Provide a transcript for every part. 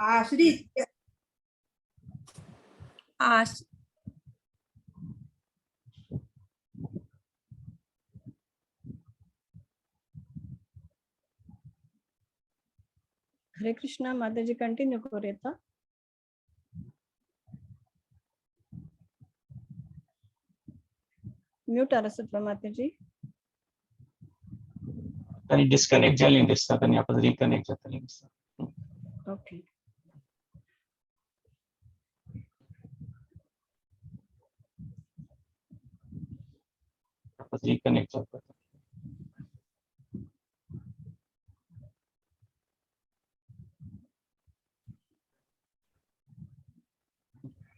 आश्रित्य आश हरे कृष्णा माताजी कंटिन्यू करूया. म्यूट आसत माताजी. आणि डिस्कनेक्ट जाली दिसतात आणि आपण रिकनेक्ट जातली दिसता. ओके. आपण रिकनेक्ट जाता.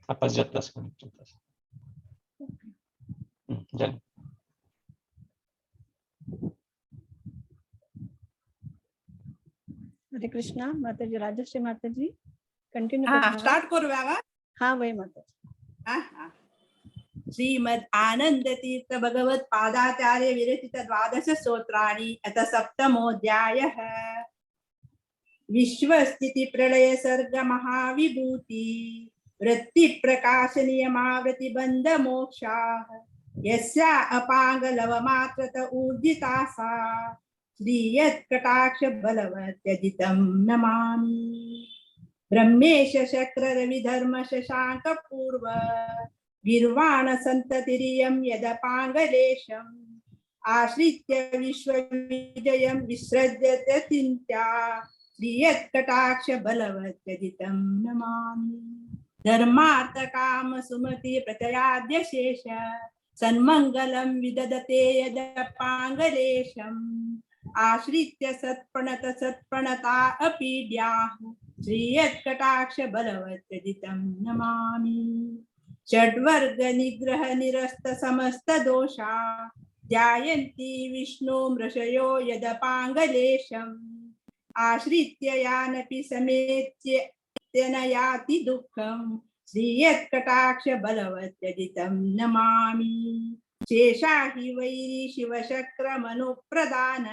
आपण जातलास कनेक्ट जातलास. जालें. हरे कृष्णा माताजी, राजश्री माताजी कंटिन्यू. हा, स्टार्ट करूया का? हा वय माताजी. हा, हा. श्रीमद् आनंद तीर्थ भगवत पादाचार्य विरचित द्वादश स्तोत्राणि अथ सप्तमोऽध्यायः. विश्वस्थिति प्रलय सर्ग महाविभूति वृत्ति प्रकाश नियमावृति बंध मोक्षाः यस्या अपांग लवमात्रत ऊर्जिता सा श्रीयत्कटाक्ष बलवत्यजितं नमामि. ब्रह्मेश शक्र रविधर्म शशांक पूर्व गिर्वाण संततिरियं यदपांगलेशम् आश्रित्य विश्वविजयं विसृज्यते चिन्त्या श्रीयत्कटाक्ष बलवत्यजितं नमामि. धर्मार्थ काम सुमति प्रचयाद्य शेष सन्मंगलं विदधते यदपांगलेशम् आश्रित्य सत्प्रणत सत्प्रणता अपीड्याः श्रीयत्कटाक्ष बलवत्यजितं नमामि. षड्वर्ग निग्रह निरस्त समस्त दोषा ध्यायन्ति विष्णु मृषयो यदपांगलेशम् आश्रित्य यानपि समेत्य याति दुःखं श्रीयत्कटाक्ष बलवत्यजितं नमामि. शेषाहि वैरी शिवशक्रमनुप्रदान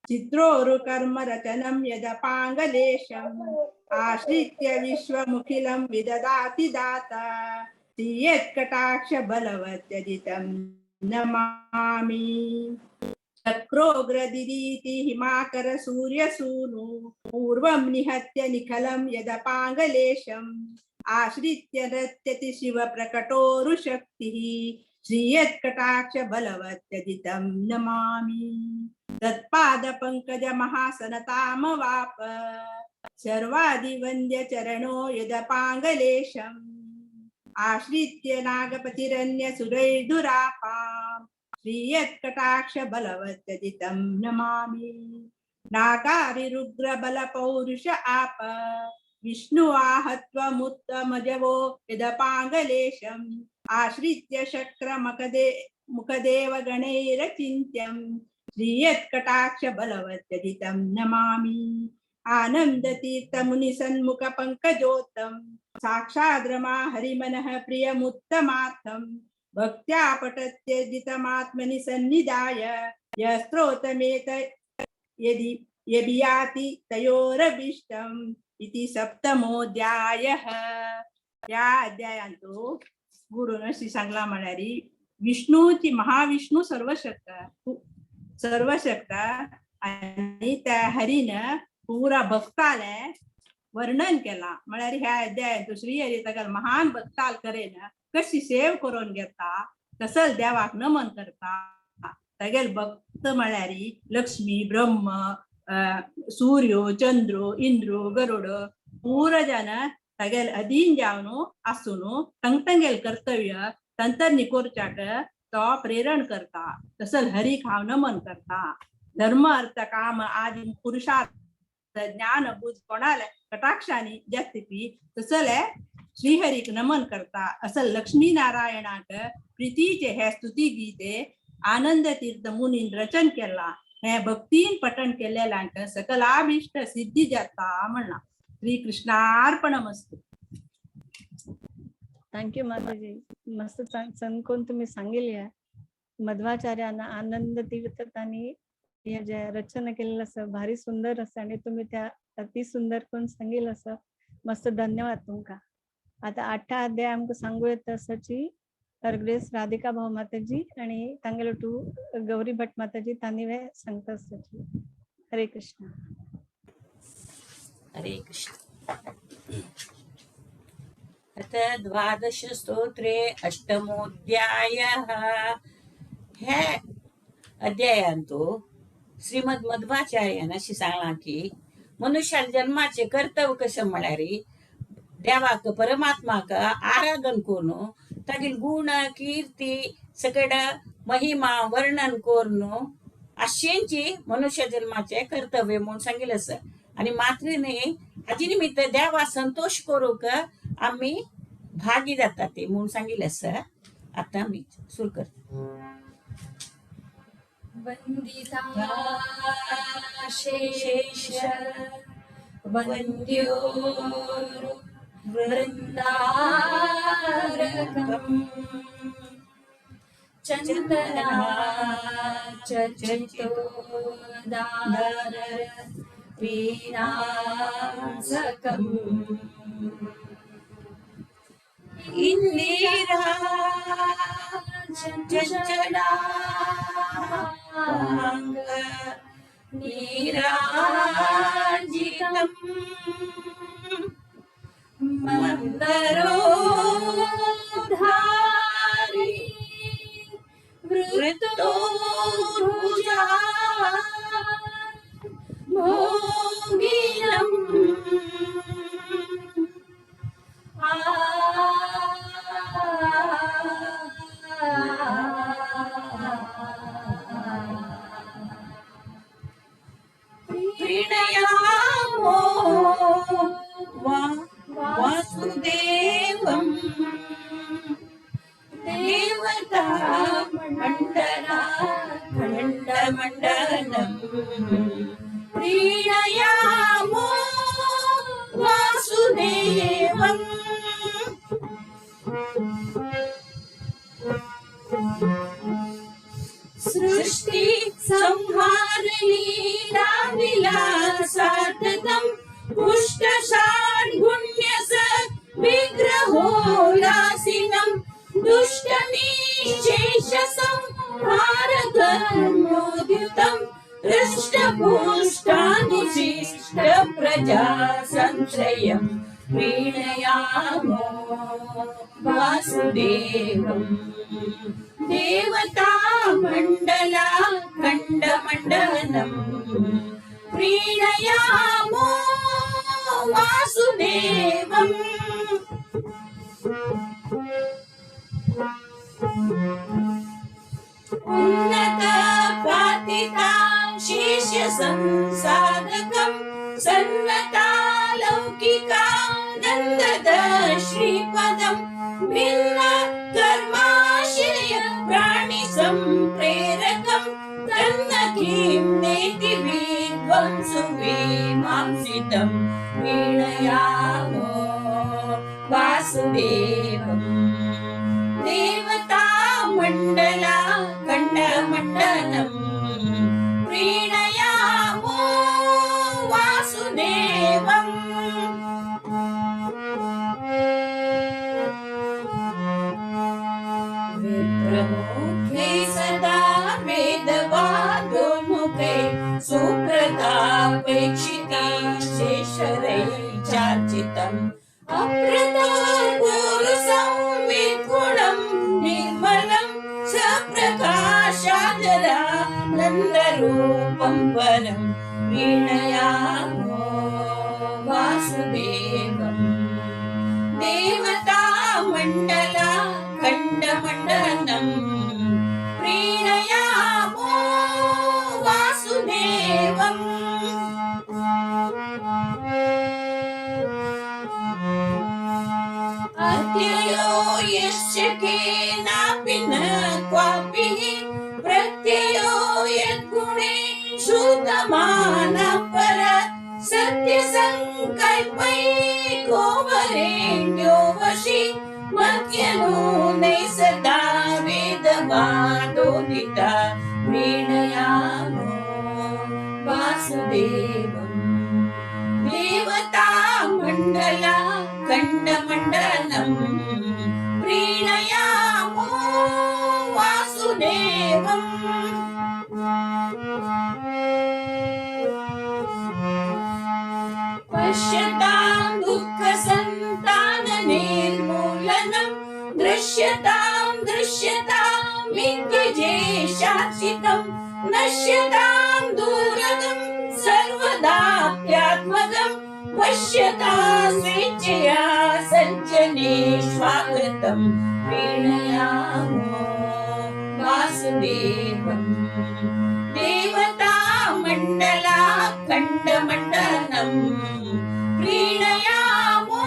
चित्रोरुकर्म रचनं यदपांगलेशम् आश्रित्य विश्वमुखिलं विददाति दाता श्रीयत्कटाक्ष बलवत्यजितं नमामि. चक्रोग्रदिरीति हिमाकर सूर्यसूनु पूर्वं निहत्य निखलं यदपांगलेशम् आश्रित्य नृत्यति शिव प्रकटोरुशक्तिः श्रीयत्कटाक्ष बलवत्यजितं नमामि. तत्पाद पंकज महासनतामवाप सर्वादिवन्द्य चरणो यदपांगलेशम् आश्रित्य नागपतिरन्य सुरैर्दुरापां श्रीयत्कटाक्ष बलवत्यजितं नमामि. नागारिरुग्र बल पौरुष आप विष्णु आहत्वमुत्तमजवो यदपांगलेशम् आश्रित्य शक्रमकदे मुखदेव गणैरचिन्त्यं श्रीयत्कटाक्ष बलवत्यजितं नमामि. आनंद तीर्थ मुनि सन्मुख पंकजोत्तम साक्षाद्रमा हरिमनः प्रियमुत्तमार्थं भक्त्या पठत्यजितमात्मनि सन्निधाय यस्त्रोतमेत यदि यभियाति तयोरभीष्टम् इति सप्तमोऽध्यायः. या अध्यायांतो गुरुन श्री सांगला म्हळ्यार विष्णूची महाविष्णू सर्वशक्त सर्वशक्त आणि त्या हरीन पुरा भक्ताले वर्णन केला. म्हळ्यार ह्या अध्यायांत श्री हरी ताका महान भक्ताल करेन कशी सेव करून घेता तसल देवाक नमन करता. तागेल भक्त म्हळ्यार लक्ष्मी ब्रह्म सूर्य चंद्र इंद्र गरुड पुरा जन तागेल अधीन जावन आसून तंगतंगेल कर्तव्य तंतरनी कोरच्याक तो प्रेरण करता. तसल हरीक हांव नमन करता. धर्म अर्थ काम आदी पुरुषार्थ ज्ञान बुद्ध कोणाले कटाक्षानी जास्ती तसले श्रीहरीक नमन करता. असं लक्ष्मी नारायणाक प्रीतीचे हे स्तुती गीते आनंद तीर्थ मुनीन रचन केला. हे भक्तीन पठण केलेल्यांक सकलाभीष्ट सिद्धी जाता म्हणला. श्री कृष्णार्पणमस्तु. Thank you माताजी. मस्त संकोन तुम्ही सांगितली. मध्वाचार्यांना आनंद तीर्थांनी या ज्या रचना केलेलं असं भारी सुंदर असं आणि तुम्ही त्या अति सुंदर कोण सांगेल असं. मस्त धन्यवाद तुमकां. आतां आठा अध्याय आमकां सांगू येता आसाची हरग्रेस राधिका भाव माताजी आणि तांगेलो टू गौरी भट माताजी तांणी वे सांगता आसाची. हरे कृष्ण. हरे कृष्ण. अथ द्वादश स्तोत्रे अष्टमोऽध्यायः. ह्या अध्यायांतो श्रीमद मध्वाचार्यान अशी सांगलां की मनुष्याला जन्माचे कर्तव्य कशें म्हळ्यार देवाक परमात्माक आराधन करून तागेली गुण कीर्ती सकड महिमा वर्णन करून अशेंची मनुष्य जन्माचे कर्तव्य म्हणून सांगितलं आसा. आणि मात्रेने हाजी निमित्त देवा संतोष करूंक आमी भागी जाता ते म्हणून सांगितलं आसा. आता मी सुरू करता. वंदिता शेष वंद्यो वृन्दारकम् चंदना चर्चितोदार पीनासकम् इंदिरा चंचलांग नीराजितम् मंदरोधारी वृत्तोर्भुजा भोगिनम् आ प्रणयामो वासुदेवं देवता मंडला खंड मंडलम प्रीणयामो वासुदेवं. सृष्टी संहार लीला विलासाततम पुष्ट षाड्गुण्य स विग्रहोलासिनं दुष्ट निशेष संहार कर्मोद्युतं हृष्टपुष्टानुशिष्ट प्रजा संश्रयं प्रीणयामो वासुदेवं. देवता मंडला खंड मंडलम प्रीणयामो वासुदेवं. उन्नत पातिता शेष संसाधकं सन्नता लौकिका नन्दद श्रीपदं भिन्न कर्माशय प्राणि संप्रेरकं तन्न किं नेति विद्वंसु मीमांसितं प्रीणयामो वासुदेवं. देवता मंडला खंड मंडलम प्रीणयामो वासुदेवं. विप्रमुखे सदा वेदवादोन्मुखे सुप्रतापेक्षिता शेषरैचार्चितम् अप्रतापुरुसंविद्गुणं निर्मलं सप्रकाशादरानन्दरूपं परं प्रीणयामो वासुदेवं. देवता मंडला खंड मंडलम प्रीणयामो वासुदेवं. अत्ययो यस्य केनापि न क्वापि प्रत्ययो यद्गुणेषु तमानः पर सत्यसङ्कल्पैको वरेण्यो वशी मत्यनूनै सदा वेदवादोदिता प्रीणयामो वासुदेवं. देवता मंडला खण्डमण्डनं प्रीणयामो वासुदेवम्। पश्यतां दुःखसन्ताननिर्मूलनं दृश्यतां दृश्यतामित्यजेशार्चितं नश्यतां दूरगं सर्वदाप्यात्मगं पश्यता स्वेच्छया सज्जनेष्वागतं प्रीणयामो वासुदेवम्। देवतामण्डलाखण्डमण्डनं प्रीणयामो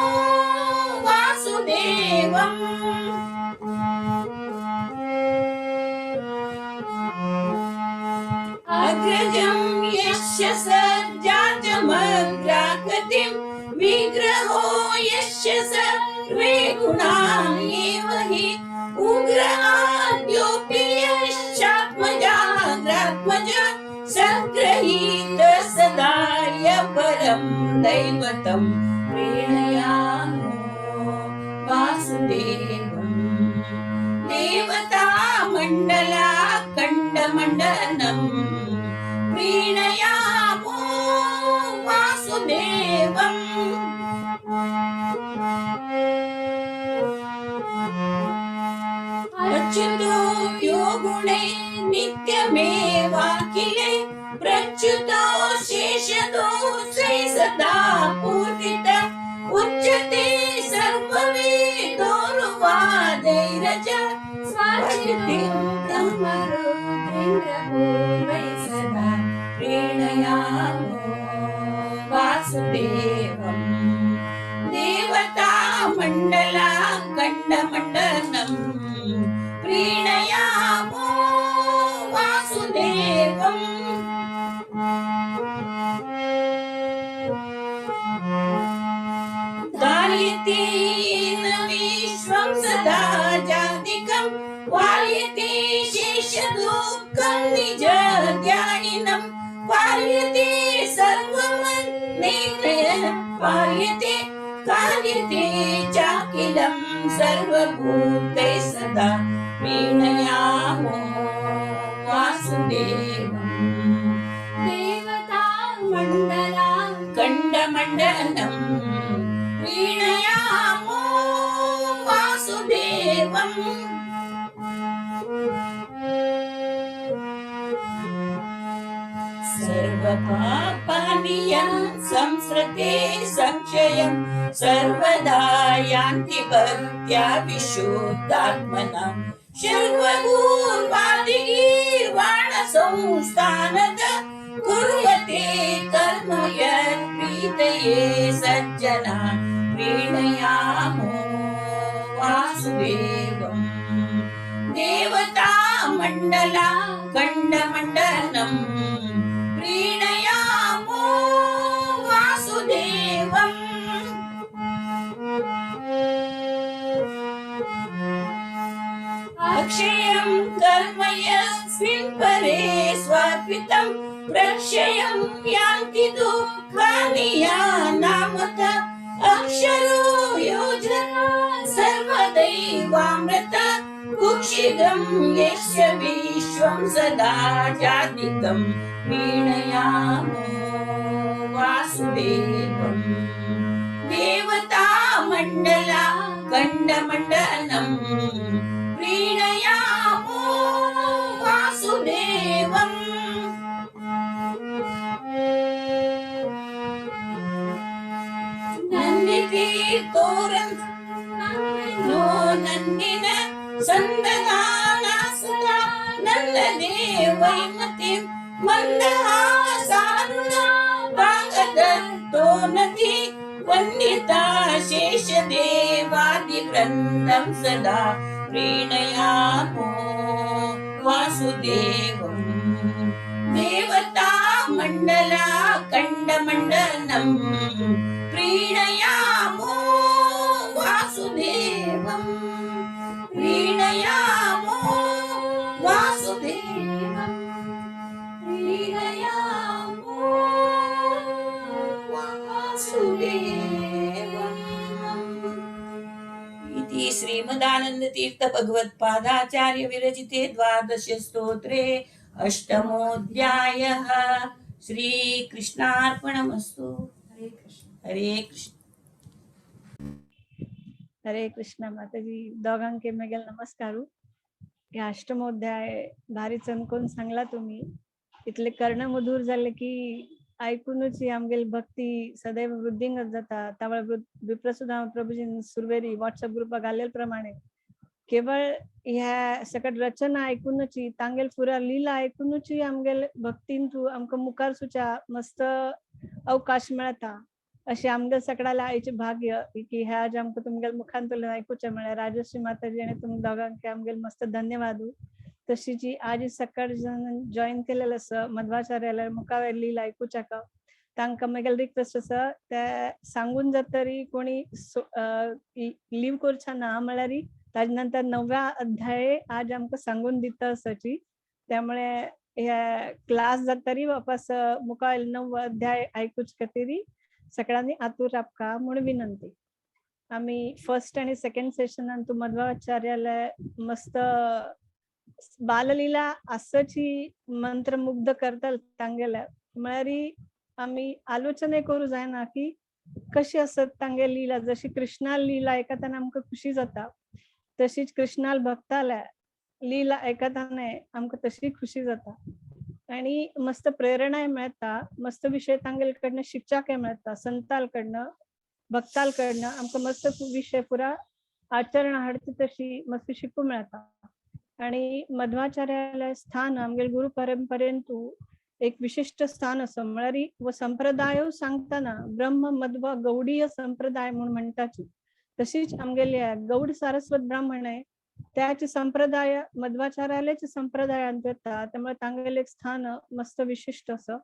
वासुदेवम्। अग्रजं यस्य सज्जातमग्राकृतिं विग्रहो यस्य सर्वे गुणाः एव हि उग्र आद्योऽपि यश्चात्मजाग्रात्मज सग्रहीत सदा य परं दैवतं प्रीणयामो वासुदेवम्। देवतामण्डलाखण्डमण्डनं प्रीणयामो वासुदेवम्। अच्युतो यो गुणे नित्यमेवाखिले प्रच्युतो शेषदोषै सदा पूर्तित उच्यते सर्ववेदोरुवादैरज स्वाचितिं ब्रह्मरुद्रेन्द्रपूर्वैः सदा प्रीणयामो वासुदेवम्। देवतामण्डलाखण्डमण्डनं प्रीणयामो वासुदेवम्। धार्यते येन विश्वं सदा जातिकं वाल्यते शेषदुःखं निज ध्यानिनं पाल्यते सर्वमन्नेत्रय पाल्यते कार्यते चाखिलं सर्वभूतैः सदा प्रीणयामो वासुदेवम्। देवतामण्डला खण्डमण्डनं प्रीणयामो वासुदेवम्। सर्वपापानि यं संसृते संशयं सर्वदा यान्ति भक्त्या विशुद्धात्मनां शर्वगूर्वादिगीर्वाणसंस्थानद कुर्वते कर्म यत्प्रीतये सज्जना प्रीणयामो वासुदेवम्। देवतामण्डलाखण्डमण्डनं प्रीणयामो वासुदेवम्। अक्षयं कर्म यस्मिन् परे स्वार्पितं प्रक्षयं यान्ति दुःखानि यानामत अक्षरो योजना सर्वदैवामृत कुक्षिगं यस्य विश्वं सदा जातिकं प्रीणयामो वासुदेवम्। देवतामण्डलाखण्डमण्डनं प्रीणयामो वासुदेवम्। नन्दितीर्थोरं नो नन्दिन सन्ददाना सदा नन्ददेवैमतिं मन्दहासारुणा भागदत्तो नदी वन्दिता शेषदेवादिवृन्दं सदा प्रीणयामो वासुदेवम्। देवतामण्डलाखण्डमण्डनं प्रीणयामो वासुदेवम्। प्रीणयामो वासुदेवम्। प्रीणयामो वासुदेवम्। इति श्रीमदानन्दतीर्थ भगवत्पादाचार्य विरचिते द्वादश स्तोत्रे अष्टमोऽध्यायः. श्रीकृष्णार्पणमस्तु. हरे कृष्ण. हरे कृष्ण. हरे कृष्ण माताजी, दोघांके मेगेल नमस्कारू. हे अष्टमोध्याय भारी चमकून सांगला तुम्ही. इतले कर्णमधुर जाले की आयकूनच ही आमगेली भक्ती सदैव वृद्धींगत जाता. तावळ विप्रसुधा प्रभुजीन सुरवेरी व्हॉट्सअप ग्रुपा घालेल प्रमाणे केवळ ह्या सकट रचना आयकूनच, तांगेल पुरा लीला आयकूनच आमगेल भक्तीन तू आमकां मुखार सुच्या मस्त अवकाश मेळता. अशें आमगेल सकडाला आयचें भाग्य की ह्या आज आमकां तुमगेल मुखांतल्यान आयकुचें म्हळ्यार राजश्री माताजी आनी तुम दोगांक आमगेल मस्त धन्यवाद. तशीच आज सकाळ जॉईन केलेलं आसा मध्वाचार्याला मुखावेर लीला आयकुच्याक, तांकां मागीर रिक्वेस्ट आसा, ते सांगून जर तरी कोणी लीव करच्या ना म्हळ्यार ताजे नंतर नव्या अध्याय आज आमकां सांगून दिता आसाची. त्यामुळे ह्या क्लास जातरी वापस मुखार नवो अध्याय आयकुचे खातीर सगळ्यांनी आतूर राबका म्हूण विनंती. आमी फर्स्ट आणि सेकंड सेशनान तूं मध्वाचार्याला मस्त बाललीला आसची मंत्रमुग्ध करता तांगेल्या, म्हळ्यार आमी आलोचना करूं जायना की कशी आसत तांगे लीला. जशी कृष्णा लीला आयकतना आमकां खुशी जाता, तशीच कृष्णाल भक्ताल्या लीला आयकतना आमकां तशी खुशी जाता आणि मस्त प्रेरणाय मेळता. मस्त विशय तांगेल कडनं शिकच्याकय मेळता. संताल कडनं, भक्ताल कडनं आमकां मस्त विशय पुरा आचरण हाडटा तशी मस्त शिकूं मेळता. आणि मध्वाचार्याले स्थान आमगेले गुरु परंपरेंतू एक विशिष्ट स्थान आसा. म्हळ्यार व संप्रदाय सांगतना ब्रह्म मध्व गौडीय संप्रदाय म्हूण म्हणटाची, तशीच आमगेले गौड सारस्वत ब्राह्मण आहे त्याचे संप्रदाय मध्वाचार्यालेच संप्रदायांत येता. त्यामुळे तांगेले एक स्थान मस्त विशिष्ट असं.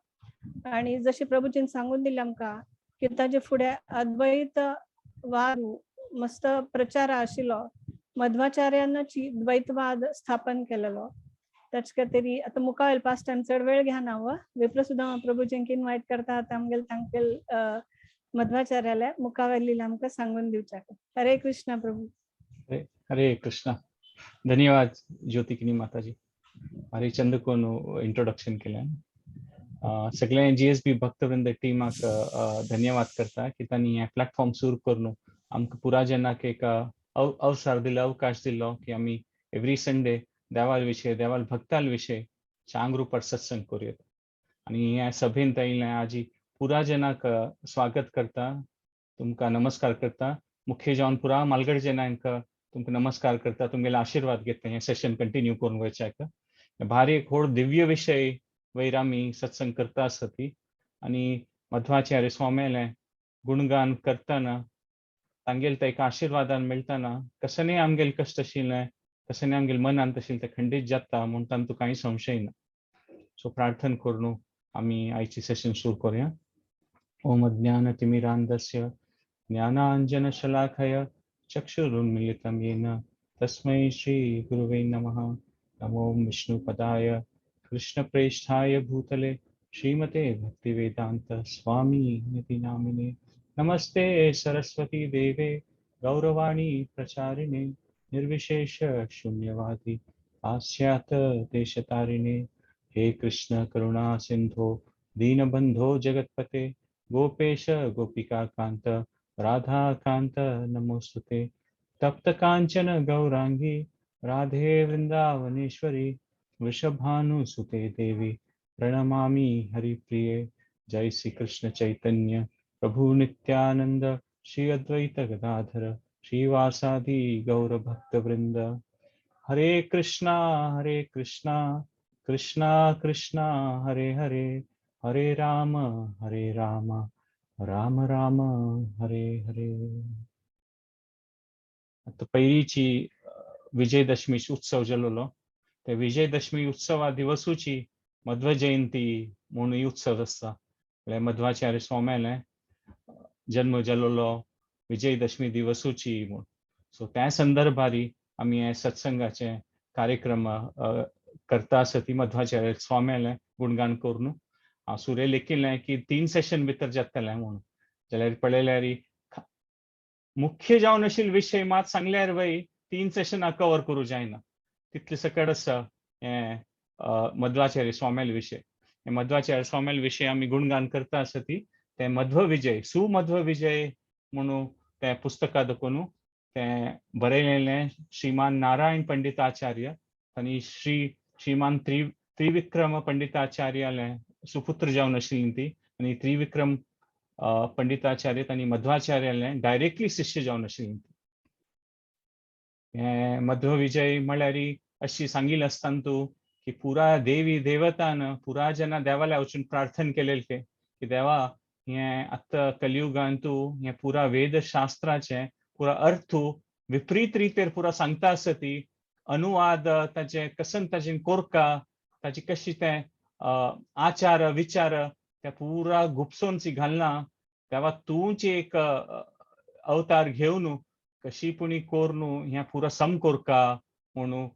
आणि जशी प्रभूजीन सांगून दिले आमकां की ताजे फुडें अद्वैत वाद मस्त प्रचार आशिल्लो, मध्वाचार्यानची द्वैतवाद स्थापन केलेलो. ताचे खातीर आतां मुखार पास टायम चड वेळ घेना हांव. विप्रसुदामा प्रभूजींक इनवायट करता आतां आमगेले तांगेल मध्वाचार्याले मुखावेली आमकां सांगून दिवच्याक. हरे कृष्णा प्रभू. हरे कृष्णा. धन्यवाद ज्योतिकिनी माताजी, भारी चंद कोन इंट्रोडक्शन केल्यान. सगळे जीएसबी भक्तवृंद टीमाक धन्यवाद करता की तांणी हे प्लॅटफॉर्म सुरू करून आमकां पुरा जनाक एक अवसर दिलो, अवकाश दिलो की आमी एवरी संडे देवाल विशय, देवाल भक्ताल विशय चांग रुपार सत्संग करूयात. आनी ह्या सभेन येयल्ले आजी पुरा जनाक स्वागत करता, तुमकां नमस्कार करता. मुख्य जावन पुरा मालगड जनांक तुमकां नमस्कार करता, तुमगेले आशिर्वाद घेता हें सेशन कंटिन्यू करून वयच्याक. भारी एक व्हड दिव्य विशय वयर आमी सत्संग करता आसती आनी मध्वाचार्य स्वाम्यालें गुणगान करतना तांगेले त्या एका आशिर्वादान मेळटना कसलेय आमगेले कश्ट आशिल्लें, कसलेय आमगेले मनांत आशिल्लें तें खंडीत जाता म्हूण तातूंत कांय संशय ना. सो प्रार्थना करून आमी आयची सेशन सुरू करुया. ओम अज्ञानतिमिरान्धस्य ज्ञानाञ्जनशलाकया चक्षुरुन्मीलितं येन तस्मै श्रीगुरुवे नमः. नमो विष्णुपदाय कृष्णप्रेष्ठाय भूतले श्रीमते भक्तिवेदांत स्वामी इति नामिने. नमस्ते सरस्वती देवे गौरवाणी प्रचारिणे निर्विशेष शून्यवादी पाश्चात देशतारिणे. हे कृष्ण करुणा सिंधो दीनबंधो जगत्पते गोपेश गोपिका कांत राधा कांत नमोस्तुते. तप्त कांचन गौरांगी राधे वृंदावनेश्वरी वृषभानुसुते देवी प्रणमामि हरिप्रिये. जय श्री कृष्ण चैतन्य प्रभु नित्यानंद श्री अद्वैत गदाधर श्रीवासादि गौर भक्त वृंद. हरे कृष्णा कृष्णा कृष्णा हरे हरे, हरे राम राम राम हरे हरे. आता पहिलीची विजयदशमी उत्सव जालोलो, त्या विजयदशमी उत्सवा दिवसूची मध्व जयंती म्हणून उत्सव आसता. म्हळ्यार मध्वाचार्य स्वाम्याले जन्म जालोलो विजयदशमी दिवसूची म्हूण. सो त्या संदर्भारी आमी हे सत्संगाचे कार्यक्रम करता आसा ती मध्वाचार्य स्वाम्याले गुणगान करून. हांव सुरे लेखिल्लें की 3 सेशन भितर जातलें म्हणून, जाल्यार पळयल्यार मुख्य जावन आशिल्ले विशय मात सांगल्यार वय 3 सेशनां कवर करूं जायना तितले सकट आसा हें मध्वाचार्य स्वाम्याले विशय. हे मध्वाचार्य स्वाम्याले विशय आमी गुणगान करता आसा ती तें मध्व विजय सुमध्व विजय म्हणून तें पुस्तका दाखोवन तें बरयलेलें श्रीमान नारायण पंडिताचार्य आनी श्रीमान त्रिविक्रम पंडिताचार्यालें सुपुत्र जावन आशिल्ली ती आनी त्रिविक्रम पंडिताचार्य आनी मध्वाचार्यालें डायरेक्टली शिष्य जावन आशिल्ली ती. हें मध्व विजय म्हळ्यार अशी सांगिल्लें आसतना तूं की पुरा देवी देवतान पुरा जना देवाल्या वचून प्रार्थना केलेले की देवा हें आतां कलियुगान तूं हें पुरा वेदशास्त्राचें पुरा अर्थ विपरीत रितेर पुरा सांगता आसा ती अनुवाद ताचे कसन ताजें कोरका ताची कशी तें आचार विचार ते पुरा गुपसोनची घालना तेवा तूंच एक अवतार घेवन कशी पुणी कोरनू हें पुरा सम कोरका म्हणून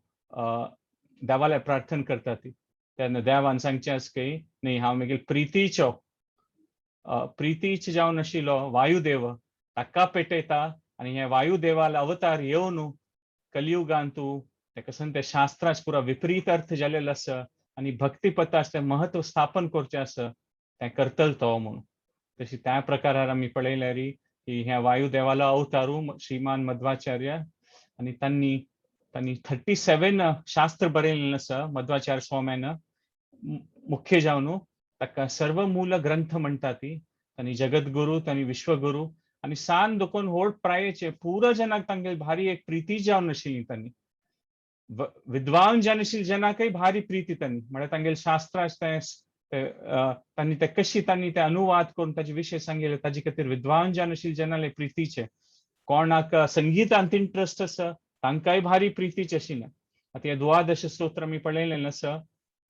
देवाल्या प्रार्थना करता ती. तेन्ना देवान सांगचें आसा की न्ही हांव मागीर प्रितीचो प्रितीचो जावन आशिल्लो वायुदेव ताका पेटयता आनी हे वायुदेवाल अवतार येवन कलियुगान तूं तेका सन ते शास्त्राच पुरा विपरीत अर्थ जालेलो आसा आनी भक्तीपथाच तें महत्व स्थापन करचें आसा तें करतल तो म्हणून. तशी त्या प्रकारार आमी पळयल्यार की ह्या वायुदेवालो अवतारू श्रीमान मध्वाचार्य आनी तांणी तांणी 37 शास्त्र बरयलेलें आसा मध्वाचार्य स्वाम्यान मुख्य जावन ताका सर्व मूल ग्रंथ म्हणटा ती. तांणी जगद्गुरू तांणी विश्वगुरू आनी सान दोकोन व्हड प्रायेचे पुरा जनाक तांगे भारी एक प्रिती जावन आशिल्ली तांणी विद्वान जावन आशिल्ले जनाकय भारी प्रिती तांणी म्हळ्यार तांगेले शास्त्राच तें तांणी ते कशी तांणी ते अनुवाद करून ताजे विशय सांगिल्ले ताजे खातीर विद्वान जावन आशिल्ले जनाले प्रितीचे. कोणाक संगीतांत इंट्रस्ट आसा तांकांय भारी प्रितीचे आशिल्लें. आतां हे द्वादश स्तोत्र आमी पळयलें आसा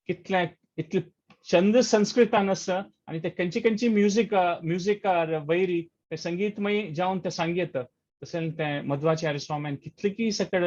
कितले इतले चंद संस्कृतान आसा आनी ते खंयची खंयची म्युजीक म्युजिकार वैरी ते संगीतमय जावन ते सांगयत. तशें तें मध्वाचार्य स्वाम्यान कितले सकड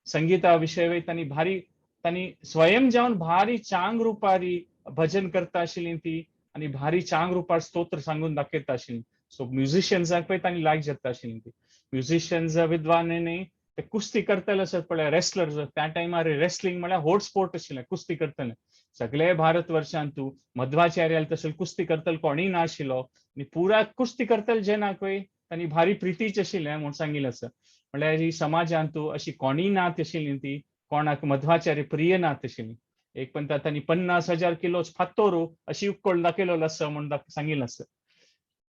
संगीता विशय तांणी भारी तांणी स्वयं जावन भारी चांग रुपारी भजन करता आशिल्ली ती आनी भारी चांग रुपार स्तोत्र सांगून दाखयता आशिल्ली. सो म्युजिशियन्साक पळय तांणी लायक जाता आशिल्ली ती. म्युजिशियन्स विद्वान न्ही ते कुस्ती करतले आसत पळय रेसलर्स त्या टायमार रेसलिंग म्हळ्यार व्हड स्पोर्ट आशिल्लें कुस्ती करतले सगळे भारत वर्षांत तूं मध्वाचार्याल तशें कुस्ती करतले कोणीय ना आशिल्लो आनी पुरा कुस्ती करतले जेनाकूय तांणी भारी प्रितीच आशिल्लें म्हूण सांगिल्लें आसा. म्हळ्यार ही समाजांत तूं अशी कोणीय ना आशिल्ली ती कोणाक मध्वाचार्य प्रिय ना आशिल्ली. एक पण तांणी 50,000 किलोच फातोरू अशी उक्कोळ दाखयलेलो आसा म्हूण सांगिल्लें आसा.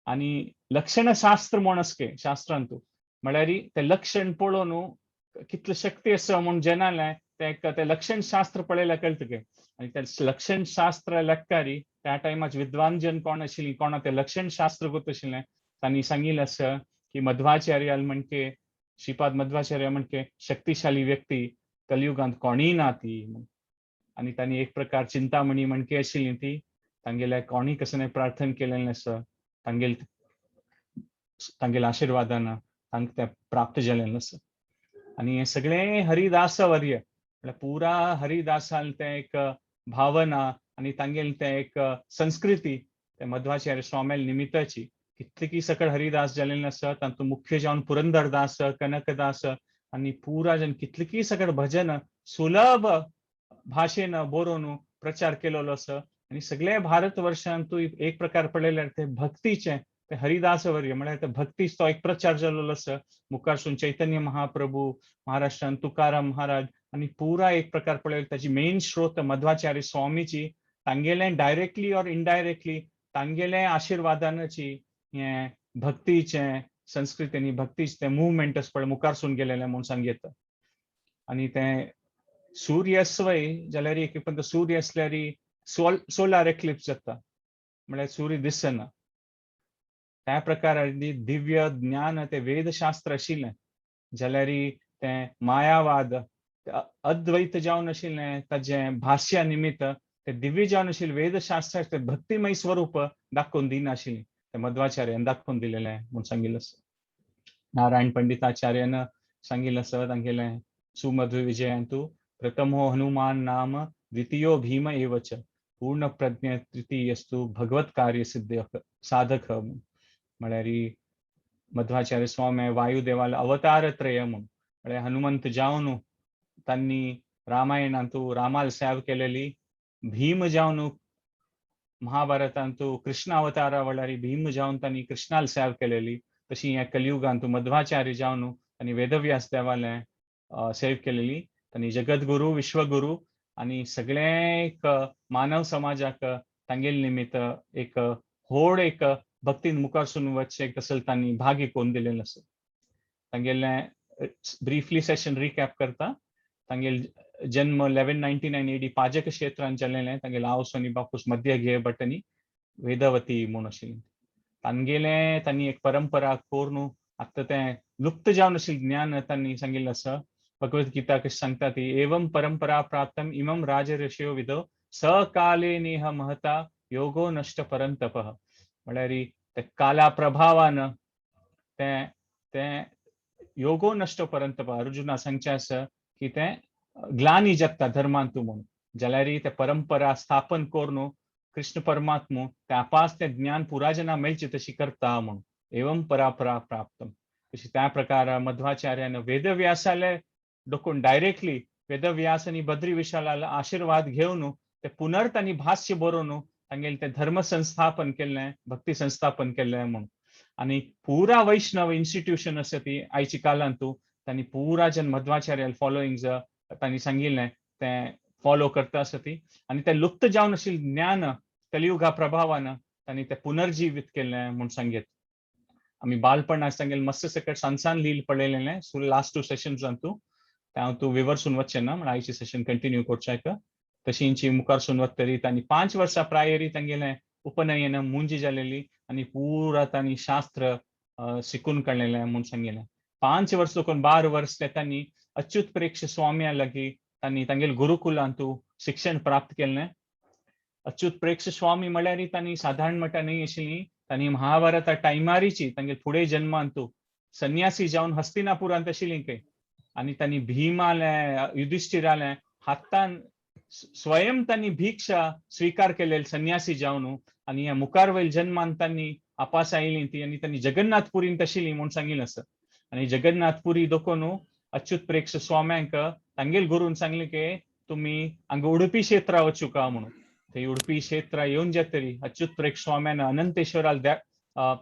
आनी लक्षणशास्त्र म्हूण आसा शास्त्रांत म्हळ्यार तें लक्षण पळोवन कितले शक्ती आसा म्हूण जेनालें तें लक्षणशास्त्र पळयल्यार कळटा की. आनी तें लक्षणशास्त्र लेखकारी त्या टायमार विद्वान जन कोण आशिल्ली कोणा तें लक्षणशास्त्र गोत आशिल्लें तांणी सांगिल्लें आसा की मध्वाचार्याल म्हणके श्रीपाद मध्वाचार्य म्हणके शक्तिशाली व्यक्ती कलियुगांत कोणीय ना ती. आनी तांणी एक प्रकार चिंतामणी म्हणके आशिल्ली ती तांगेल्या कोणी कसं प्रार्थना केलेलें आसा तांगेल तांगेल्या आशिर्वादान तांकां तें प्राप्त जालेलें आसा. आनी हें सगळें हरिदासवर्य म्हळ्यार पुरा हरिदासान तें एक भावना आनी तांगेलें तें एक संस्कृती ते मध्वाचार्य स्वाम्याल निमित्ताची कितले सकळ हरिदास जालेले आसा तातूंत मुख्य जावन पुरंदरदास कनकदास आनी पुरा जन कितले सकळ भजन सुलभ भाशेन बरोवन प्रचार केलेलो आसा. आनी सगळे भारत वर्षांत एक प्रकार पळयल्यार ते भक्तीचे ते हरिदासवर्य म्हळ्यार ते भक्तीच तो एक प्रचार जाल्लो आसा. मुखारसून चैतन्य महाप्रभू महाराष्ट्रान तुकाराम महाराज आनी पुरा एक प्रकार पळयल्यार ताची मेन स्रोत मध्वाचार्य स्वामीची तांगेलें डायरेक्टली ऑर इनडायरेक्टली तांगेलें आशिर्वादानाची हें भक्तीचें संस्कृती आनी भक्तीचें तें मुवमेंट आसा पळय मुखारसून गेलेलें म्हूण सांगयता. आनी तें सूर्य आसवय जाल्यार एक पण सूर्य आसल्यार सोलार एक्लिप्स जाता म्हळ्यार सूर्य दिसना. त्या प्रकार दिव्य ज्ञान ते वेदशास्त्र आशिल्लें जाल्यार तें मायावाद अद्वैत जावन आशिल्लें ताजें भाश्या निमित्त ते दिव्य जावन आशिल्लें वेदशास्त्र ते भक्तिमय स्वरूप दाखोवन दिनाशिल्लें ते मध्वाचार्यान दाखोवन दिलेलें म्हूण सांगिल्लें आसा. नारायण पंडिताचार्यान सांगिल्लें आसा तांगेलें सुमध्व विजयांतु प्रथमो हनुमान नाम द्वितीयो भीम एवच पूर्ण प्रज्ञ तृतीयस्तु भगवत कार्य सिद्ध साधक. म्हळ्यार मध्वाचार्य स्वामी वायुदेवाला अवतार त्रय म्हूण, म्हळ्यार हनुमंत जावन तांणी रामायणांतू रामाल सेव केलेली, भीम जावन महाभारतांतू कृष्ण अवतारा वेळार भीम जावन तांणी कृष्णाल सेव केलेली, तशी ह्या कलियुगांतू मध्वाचार्य जावन तांणी वेदव्यास देवालें सेव केलेली. तांणी जगद्गुरू, विश्वगुरू आनी सगळे एक मानव समाजाक तांगेले निमित्त एक व्हड एक भक्तीन मुखारसून वचचें तसले तांणी भाग्य कोन्न दिलेलें आसा. तांगेलें ब्रीफली सेशन रिकॅप करता. तांगेले जन्म 1199 एडी पाजक क्षेत्रांत जालेलें. तांगेले आवस आनी बापूस मध्य घेय भट आनी वेदवती म्हूण आशिल्ली. तांगेलें तांणी एक परंपरा करून आतां तें लुप्त जावन आशिल्लें ज्ञान तांणी सांगिल्लें आसा. भगवद गीता कशी सांगता ती, एवं परंपरा प्राप्तम इमं राजऋषयो विदो सकाले नेह महता योगो नष्ट परंतपः. म्हळ्यार ते काला प्रभावान तें तें योगो नष्ट परंतप. अर्जुना सांगचें आसा की तें ग्लानी जाता धर्मांतू म्हणून, जाल्यार ते परंपरा स्थापन करून कृष्ण परमात्मो ते आपास तें ज्ञान पुराजना मेळचें तशी करता म्हणून, एवं परंपरा प्राप्तम. तशी त्या प्रकार मध्वाचार्यान वेदव्यासाले डोकून डायरेक्टली वेदव्यास आनी बद्री विशालाला आशीर्वाद घेवन ते पुनर्तांनी भाष्य बरोवन तांगेले ते धर्म संस्थापन केल्लें, भक्ती संस्थापन केल्लें म्हणून. आनी पुरा वैष्णव इन्स्टिट्यूशन आसा ती आयची कालांतू तांणी पुरा जन मध्वाचार्य फॉलोइंग तांणी सांगिल्लें तें फॉलो करता आसा ती. आनी तें लुप्त जावन आशिल्लें ज्ञान कलियुगा प्रभावान तांणी तें पुनर्जिवीत केल्लें म्हूण सांगीत. आमी बालपणाक तांगेले मस्त सकट सान सान लील पळयलेलें. सो लास्ट टू सेशन्स तूं तें हांव तूं विवर्सून वचचें ना म्हण आयचें सेशन कंटिन्यू करच्याक. तशींची मुखारसून वतरी तांणी 5 वर्सां प्रायरी तांगेलें उपनयन मुंजी जालेली आनी पुरा तांणी शास्त्र शिकून काडलेलें म्हूण सांगिल्लें. 5 वर्स कोण 12 वर्स ते तांणी अच्युत प्रेक्ष स्वाम्या लागीं तांणी तांगेले गुरुकुलांतू शिक्षण प्राप्त केल्लें. अच्युत प्रेक्ष स्वामी म्हळ्यार तांणी साधारण मठां न्हय आशिल्ली. तांणी महाभारता टायमारीची तांगेले फुडें जन्मांतू संन्यासी जावन हस्तिनापुरांत आशिल्ली खंय. आनी तांणी भीमालें, युधिष्ठिरालें हातान स्वयं तांणी भिक्षा स्वीकार केलेली संन्यासी जावन. आनी ह्या मुखार वयल जन्मान तांणी आपास आयली ती आनी तांणी जगन्नाथपुरींत आशिल्ली म्हूण सांगिल्लें आसा. आनी जगन्नाथपुरी दोकोन अच्युत प्रेक्ष स्वाम्यांक तांगेल गुरून सांगलें की तुमी हांगा उडुपी क्षेत्रा वचुका म्हणून. थंय उडुपी क्षेत्रा येवन जातरी अच्युत प्रेक्ष स्वाम्यान अनंतेश्वराल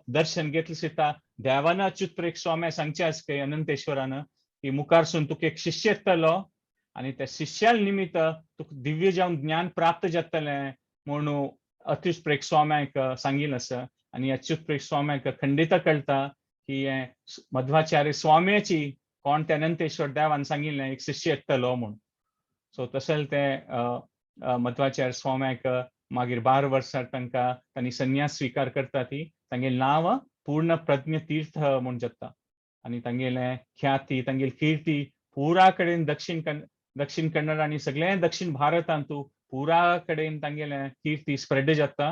दर्शन घेतलें सुद्दां देवान अच्युत प्रेक्ष स्वाम्या सांगचें आसा की अनंतेश्वरान की मुखारसून तुका एक शिष्य येतलो आनी त्या शिष्याल निमित्त तुका दिव्य जावन ज्ञान प्राप्त जातलें म्हणून अच्युत प्रेक्ष स्वाम्याक सांगिल्लें आसा. आनी अच्युत प्रेक्ष स्वाम्याक खंडित कळटा की हें मध्वाचार्य स्वाम्याची कोण ते अनंतेश्वर देवान सांगिल्लें एक शिष्य येतलो म्हूण. सो तशें ते मध्वाचार्य स्वाम्याक मागीर 12 वर्सां तांकां तांणी संन्यास स्विकार करता ती तांगेलें नांव पूर्ण प्रज्ञ तीर्थ म्हूण जाता. आनी तांगेलें ख्याती, तांगेली कीर्ती पुरा कडेन दक्षिण कन्नड आनी सगळें दक्षिण भारतांतू पुरा कडेन तांगेलें कीर्ती स्प्रेड जाता.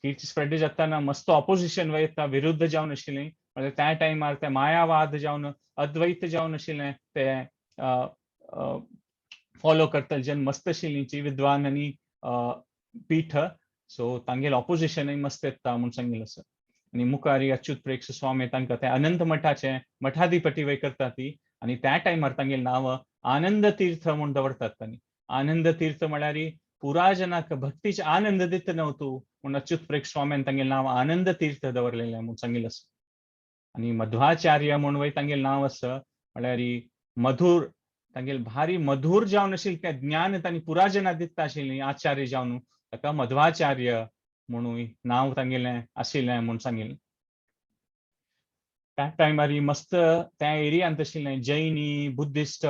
कीर्ती स्प्रेड जाताना मस्त ऑपोजिशन वयता, विरुद्ध जावन आशिल्लीं. म्हळ्यार त्या टायमार ते मायावाद जावन अद्वैत जावन आशिल्लें ते फॉलो करतले जन मस्त आशिल्लीं विद्वान आनी पीठ. सो तांगेलें ऑपोजिशनय मस्त येता म्हूण सांगिल्लें आसा. आनी मुखार अच्युत प्रेक्ष स्वामी तांकां ते अनंत मठाचे मठाधिपती वय करता ती. आनी त्या टायमार तांगेलें नांव आनंद तीर्थ म्हूण दवरतात तांणी. आनंद तीर्थ म्हळ्यार पुरा जनाक भक्तीचे आनंद दित न्हू तूं म्हूण अच्युत प्रेक्ष स्वाम्यान तांगेलें नांव आनंद तीर्थ दवरलेलें म्हूण सांगिल्लें आसा. आनी मध्वाचार्य म्हूण वय तांगेलें नांव आसा. म्हळ्यार मधुर तांगेले भारी मधुर जावन आशिल्लें तें ज्ञान तांणी पुरा जनाक दिता आशिल्लीं आचार्य जावन ताका मध्वाचार्य म्हणून नांव तांगेलें आशिल्लें म्हूण सांगिल्लें. त्या टायमार मस्त त्या एरियांत आशिल्लें जैनी, बुद्धिस्ट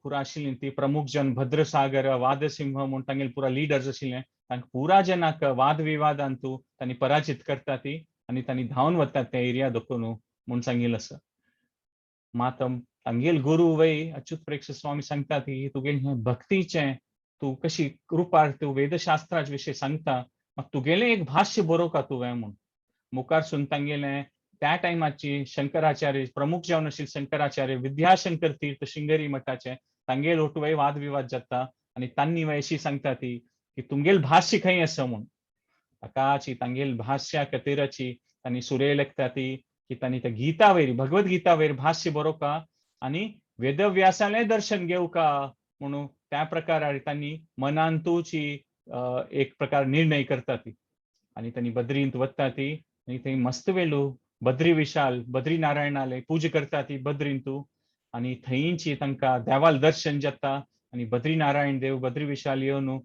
पुरा आशिल्लीं ती प्रमुख जन भद्रसागर, वादसिंह म्हूण तांगेले पुरा लिडर्स आशिल्ले. तांकां पुरा जनाक वादविवादांतू तांणी पराजित करता ती आनी तांणी धांवन वतात त्या एरिया दोखून म्हूण सांगिल्लें आसा. मात तांगेल गुरू वय अच्युत प्रेक्ष स्वामी सांगता की तुगेलें हें भक्तीचें तूं कशी कृपार तूं वेदशास्त्राचे विशय सांगता, मात तुगेलें एक भाष्य बरोवका तुवें म्हूण. मुखारसून तांगेलें त्या टायमाची शंकराचार्य प्रमुख जावन आशिल्ले शंकराचार्य विद्याशंकर तीर्थ शृंगेरी मठाचे तांगेल ओटवय वादविवाद जाता आनी तांणी अशी सांगता ती की तुमगेल भाष्य खंय आसा म्हूण. ताकाची तांगेल भाष्या खातीराची तांणी सुरे लेखता ती की तांणी त्या गीता वयर, भगवद्गीता वयर भाष्य बरोवका आनी वेदव्यासालें दर्शन घेवका म्हणून त्या प्रकारार तांणी मनांतूची एक प्रकार निर्णय करता ती. आनी तांणी बद्रींत वता ती आनी थंय मस्त वेलू बद्री विशाल बद्री नारायणाले पूजा करता ती बद्रींतू. आनी थंयची तांकां देवाल दर्शन जाता आनी बद्री नारायण देव बद्री विशाल येवन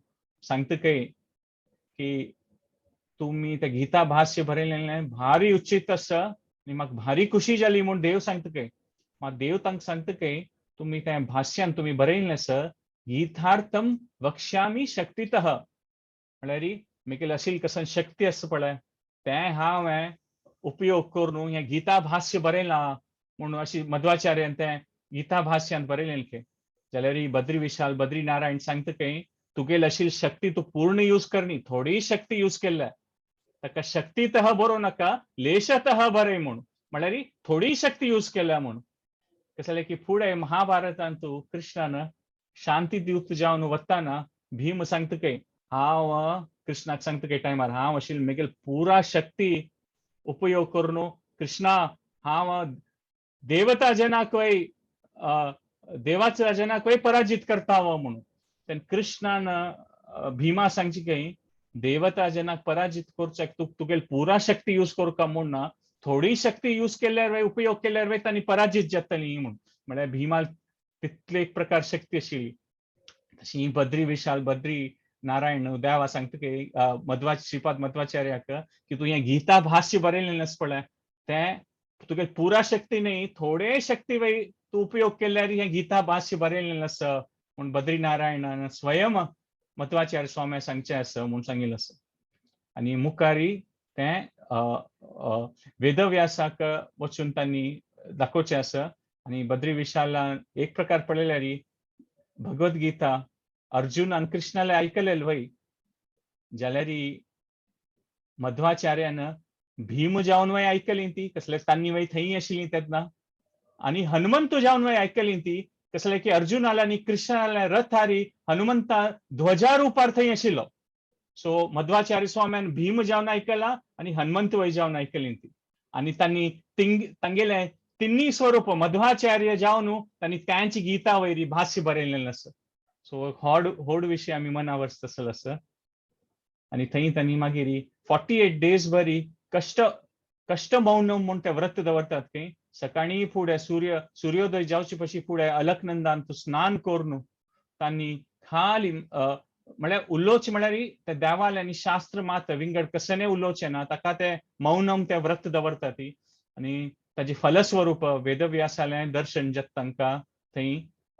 सांगता काय की तुमी ते गीता भाष्य बरयलेलें भारी उचित आसा आनी म्हाका भारी खुशी जाली म्हूण देव सांगता काय. मात देव तांकां सांगता काय तुमी त्या भाष्यान तुमी बरयल्लें आसा गीतार्थम वक्ष्यामी शक्तितः, म्हळ्यार मेगेली अशील कसन शक्ती आसा पळय तें हांवें उपयोग करून हें गीता भाष्य बरयलां म्हणून अशी मध्वाचार्यान तें गीता भाष्यान बरयलें की. जाल्यार बद्री विशाल बद्री नारायण सांगता काय तुगेली अशील शक्ती तूं पूर्ण यूज करनी, थोडी शक्ती यूज केल्या ताका शक्तीतः बरोवं नाका, लेशतः बरय म्हूण, म्हळ्यार थोडी शक्ती यूज केल्या म्हूण. कशें जालें की फुडें महाभारतांत कृष्णान शांती दूत जावन वताना भीम सांगता काय हांव कृष्णाक सांगता काय टायमार हांव अशील मेगेल पुरा शक्ती उपयोग करून कृष्णा हांव देवता जनाक देवाच्या जनाक पराजित करता म्हणून. तेन्ना कृष्णान भीमा सांगची काय देवता जनाक पराजित करच्याक तूं तुगेल पुरा शक्ती यूज करका म्हूण ना, थोडी शक्ती यूज केल्यार उपयोग केल्यार तांणी पराजित जातली म्हूण. म्हळ्यार भीमा तितले एक प्रकार शक्ती आशिल्ली. तशी बद्री विशाल बद्री नारायण देवा सांगता की मध्वा श्रीपाद मध्वाचार्याक की तूं हें गीता भाष्य बरयलें आसा पळय तें तुगे पुरा शक्ती न्ही, थोडे शक्ती वय तूं उपयोग केल्यार हें गीता भाष्य बरयलें आसा म्हूण बद्री नारायणान स्वयं मध्वाचार्य स्वामी सांगचें आसा म्हूण सांगिल्लें आसा. आनी मुखारी तें वेदव्यासाक वचून तांणी दाखोवचें आसा. आनी बद्री विशालान एक प्रकार पळयल्यार भगवद्गीता अर्जुन आनी कृष्णाले आयकलेल वय, जाल्यार मध्वाचार्यान भीम जावन वय आयकली ती, कसले तांणी वय थंय आशिल्ली तेन्ना, आनी हनुमंत जावन वय आयकली ती, कसले की अर्जुन आले आनी कृष्ण आले रथारी हनुमंता ध्वजारूपार थंय आशिल्लो. सो मध्वाचार्य स्वाम्यान भीम जावन आयकला आनी हनुमंत वय जावन आयकली ती. आनी तांणी तांगेले तिन्ही स्वरूप मध्वाचार्य जावन तांणी त्यांची गीता वयरी भाष्य बरयलेलें आसा. सो होड होड विशय आमी मनावर तसलो आसा. आनी थंय तांणी मागीर 48 डेज बरी कश्ट कश्ट मौन म्हूण ते व्रत दवरतात की सकाळी फुडें सूर्योदय जावचे पशी फुडें अलकनंदान तूं स्नान करून तांणी खाली म्हळ्यार उलोवचें म्हळ्यार ते देवाले आनी शास्त्र मात विंगड कसने उलोवचें ना, ताका ते मौनम ते व्रत दवरतात ती. आनी ताजे फलस्वरूप वेदव्यासालें दर्शन जाता तांकां थंय.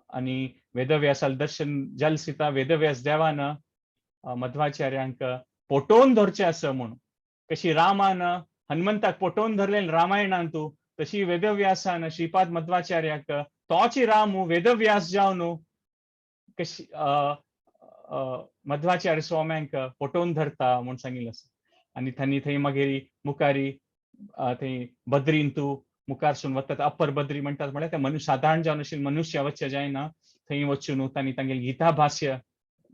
आनी वेदव्यासालें दर्शन जालें सीता वेदव्यास देवान मध्वाचार्यांक पोटोवन धरचें आसा म्हूण, कशी रामान हनुमंताक पोटोवन धरलें रामायणान तूं, तशी वेदव्यासान श्रीपाद मध्वाचार्याक तोची राम वेदव्यास जावन कशी मध्वाचार्य स्वाम्यांक पोटोवन धरता म्हूण सांगिल्लें आसा. आनी तांणी थंय मागीर मुखारी थंय बद्रींतू मुखारसून वतात, अप्पर बद्री म्हणटात, म्हळ्यार ते मनुष्य साधारण जावन आशिल्ले मनुष्य वचचें जायना, थंय वचून तांणी तांगेली गीता भाष्य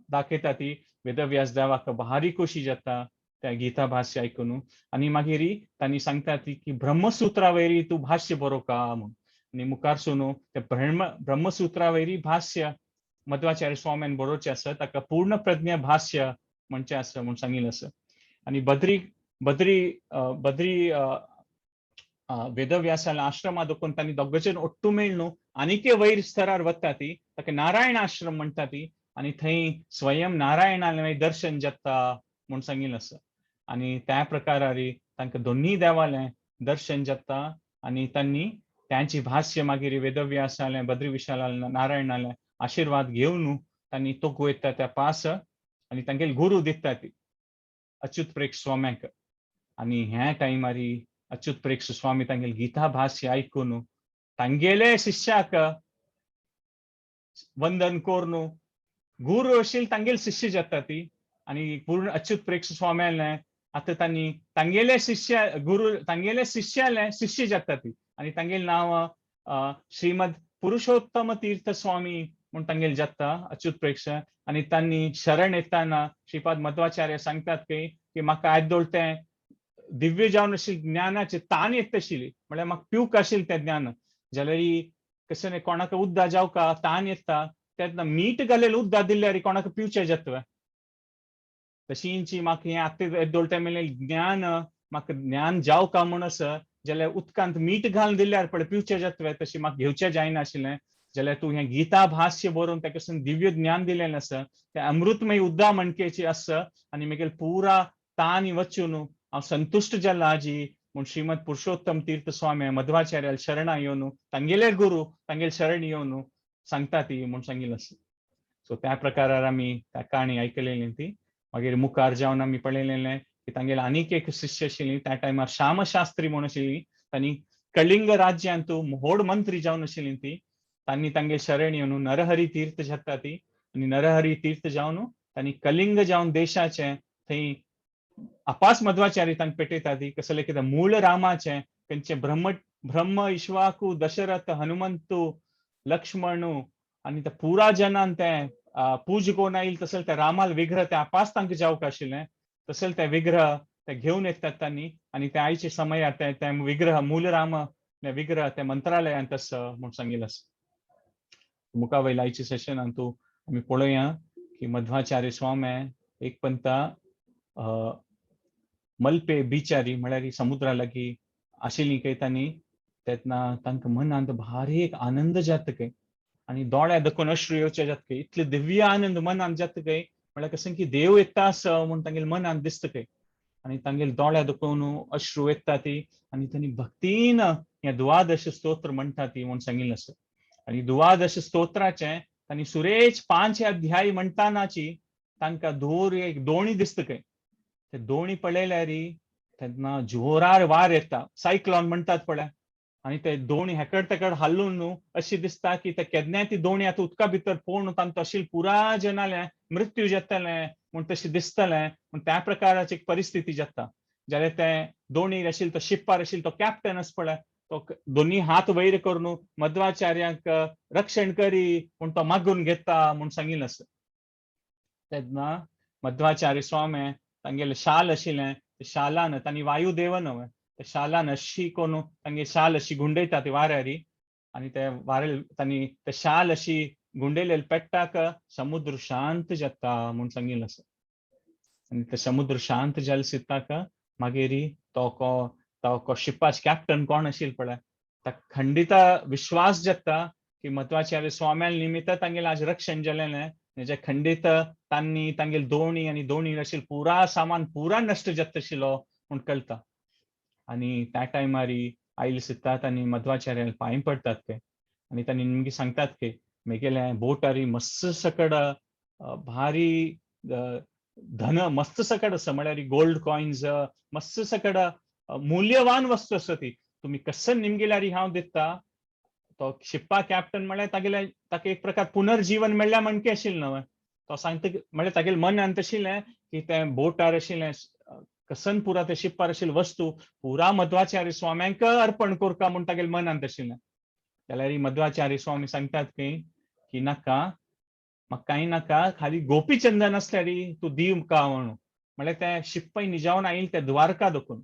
दाखयता ती. वेदव्यास देवाक भारी खोशी जाता त्या गीता भाष्य आयकून. आनी मागीर तांणी सांगता ती की ब्रह्मसूत्रा वयरी तूं भाष्य बरोवका म्हूण. आनी मुखारसून ते ब्रह्मसूत्रा वयरी भाष्य मध्वाचार्य स्वाम्यान बरोवचें आसा, ताका पूर्ण प्रज्ञा भाष्य म्हणचें आसा म्हूण सांगिल्लें आसा. आनी बद्री बद्री बद्री वेदव्यासाल्या आश्रमा दाखोवन तांणी दोगजण ओट्टू मेळ्ळू आनीक वयर स्तरार वता ती, ताका नारायण आश्रम म्हणटा ती. आनी थंय स्वयं नारायणालें दर्शन जाता म्हूण सांगिल्लें आसा. आनी त्या प्रकारारी तांकां दोन्ही देवालें दर्शन जाता आनी तांणी त्यांची भाष्य मागीर वेदव्यासालें बद्री विशालालें नारायणालें आशिर्वाद घेवन तांणी तोगू येता त्या पास आनी तांगेले गुरू दिता ती अच्युत प्रेक्ष स्वाम्याक. आनी ह्या टायमारी अच्युत प्रेक्ष स्वामी तांगेले गीता भाष्य आयकून तांगेले शिष्याक वंदन करून गुरू आशिल्ले तांगेले शिष्य जाता ती. आनी पूर्ण अच्युत प्रेक्ष स्वाम्याले आतां तांणी तांगेले शिष्य गुरू तांगेले शिष्याले शिष्य जाता ती. आनी तांगेलें नांव श्रीमद पुरुषोत्तम तीर्थ स्वामी म्हूण तांगेले जाता अच्युत प्रेक्ष. आनी तांणी शरण येताना श्रीपाद मध्वाचार्य सांगतात की म्हाका आयदोळ तें दिव्य जावन आशिल्ले ज्ञानाचे तान येत आशिल्ली, म्हळ्यार म्हाका पिवंक आशिल्लें तें ज्ञान. जाल्यार कशें न्ही कोणाक उद्दा जावका तान येता तेन्ना मीठ घालेलें उद्दा दिल्यार कोणाक पिवचें जाता. तशींची म्हाका हें आतां येदोळ मेळ्ळें ज्ञान, म्हाका ज्ञान जावका म्हूण आसा जाल्यार उदकांत मीठ घालून दिल्यार पळय पिवचें जाता, तशी म्हाका घेवचें जायनाशिल्लें. जाल्यार तूं हें गीता भाश्य बरोवन ताका दिव्य ज्ञान दिलेलें आसा, तें अमृतमय उद्दा म्हणकेची आसा आनी मागीर पुरा तान वचून हांव संतुश्ट जाला आजी म्हूण श्रीमद पुरुषोत्तम तीर्थ स्वामी मध्वाचार्याल शरणा येवन तांगेले गुरु तांगेले शरण येवन सांगता ती म्हूण सांगिल्लें आसा. सो त्या प्रकारार आमी त्या काणी आयकलेली ती. मागीर मुखार जावन आमी पळयलेलें की तांगेले आनीक एक शिष्य आशिल्ली त्या टायमार श्यामशास्त्री म्हूण आशिल्ली, तांणी कलिंग राज्यांत व्हड मंत्री जावन आशिल्ली ती. तांणी तांगे शरण येवन नरहरी तीर्थ जाता ती आनी नरहरी तीर्थ जावन तांणी कलिंग जावन देशाचें थंय अपास मध्वाचार्य तांकां पेटयता ती. कसलें कितें मूळ रामाचें तेंचें ब्रह्म ब्रह्म इश्वाकू दशरथ हनुमंतू लक्ष्मणू आनी त्या पुरा जनान तें पूज कोण आयल तसलें त्या रामाल विग्रह ते अपास तांकां जावंक आशिल्लें, तसलें ते विग्रह ते घेवन येतात तांणी आनी ते आयचे समयार ते ते विग्रह मूल राम विग्रह ते मंत्रालयांत आसा म्हूण सांगिल्लें आसा. मुखा वयल्या आयच्या सेशनान तूं आमी पळोवया की मध्वाचार्य स्वामी एक पंता मल्पे बिचारी म्हळ्यार समुद्रा लागीं आशिल्ली काय तांणी तेन्ना तांकां मनांत भारी एक आनंद जाता काय आनी दोळ्या दखून अश्रू येवचे जाता काय, इतले दिव्य आनंद मनांत जाता काय म्हळ्यार कशें की देव येता आसा म्हूण तांगेले मनांत दिसता काय आनी तांगेले दोळ्या दखून अश्रू येता ती आनी तांणी भक्तीन हें द्वादश स्तोत्र म्हणटा ती म्हूण सांगिल्लें आसा. आनी द्वादश स्तोत्राचें तांणी सुरेश 5 अध्याय म्हणटानाची तांकां दोर एक दोणी दिसता काय, ते दोणी पळयल्यार तेन्ना जोरार वार येता, सायक्लॉन म्हणटात पळय, आनी ते दोणी हेकड तेकड हालून न्हू अशी दिसता की ते केन्नाय ती दोणी आतां उदका भितर पळोवन तांकां तशी पुरा जनालें मृत्यू जातलें म्हूण तशें दिसतलें म्हूण त्या प्रकाराची एक परिस्थिती जाता. जाल्यार ते दोणीर आशिल्लो तो शिप्पार आशिल्लो तो कॅप्टन आसा पळय तो दोनी हात वयर करून मध्वाचार्यांक रक्षण करी म्हूण तो मागून घेता म्हूण सांगिल्लें आसा. तेन्ना मध्वाचार्य स्वामी तांगेलें शाल आशिल्लें ते शालान तांणी वायुदेव न्हय ते शालान अशी करून तांगे शाल अशी गुंडयता ती वाऱ्यारी आनी ते वाऱ्यार तांणी ते शाल अशी गुंडयलेले पेट्टाक समुद्र शांत जाता म्हूण सांगिल्लें आसा. आनी ते समुद्र शांत जाले सिताक मागीर तो को शिपाच कॅप्टन कोण आशिल्लो पळय ताका खंडिता विश्वास जाता की मध्वाचार्य स्वाम्याल निमित्त तांगेलें आज रक्षण जालेलें, हेजे खंडीत तांणी तांगेले दोणी आनी दोणी आशिल्लें पुरा सामान पुरा नश्ट जाता आशिल्लो म्हूण कळटा. आनी त्या टायमार आयले सितात आनी मध्वाचार्याल पांय पडटात ते आनी तांणी निमगी सांगतात की मेगेले बोटारी मस्त सकड भारी धन मस्त सकड आसा, म्हळ्यार गोल्ड कॉयन्स मस्त सकड मूल्यवान वस्तू आसा ती तुमी कसं निमगेल्यार हांव दिता. तो शिप्पा कॅप्टन म्हळ्यार तागेले ताका एक प्रकार पुनर्जीवन मेळ्ळ्या म्हणके आशिल्लें न्हय, तो सांगता म्हळ्यार तागेले मनांत आशिल्लें की तें बोटार आशिल्लें कसन पुरा ते शिप्पार आशिल्ले वस्तू पुरा मध्वाचार्य स्वाम्यांक अर्पण करका म्हूण तागेले मनांत आशिल्लें. जाल्यार मध्वाचार्य स्वामी सांगतात की नाका म्हाका कांय नाका, खाली गोपीचंदन आसल्यार तूं दी का म्हणून, म्हळ्यार तें शिप्पय निजावन आयिल्लें तें द्वारका दखून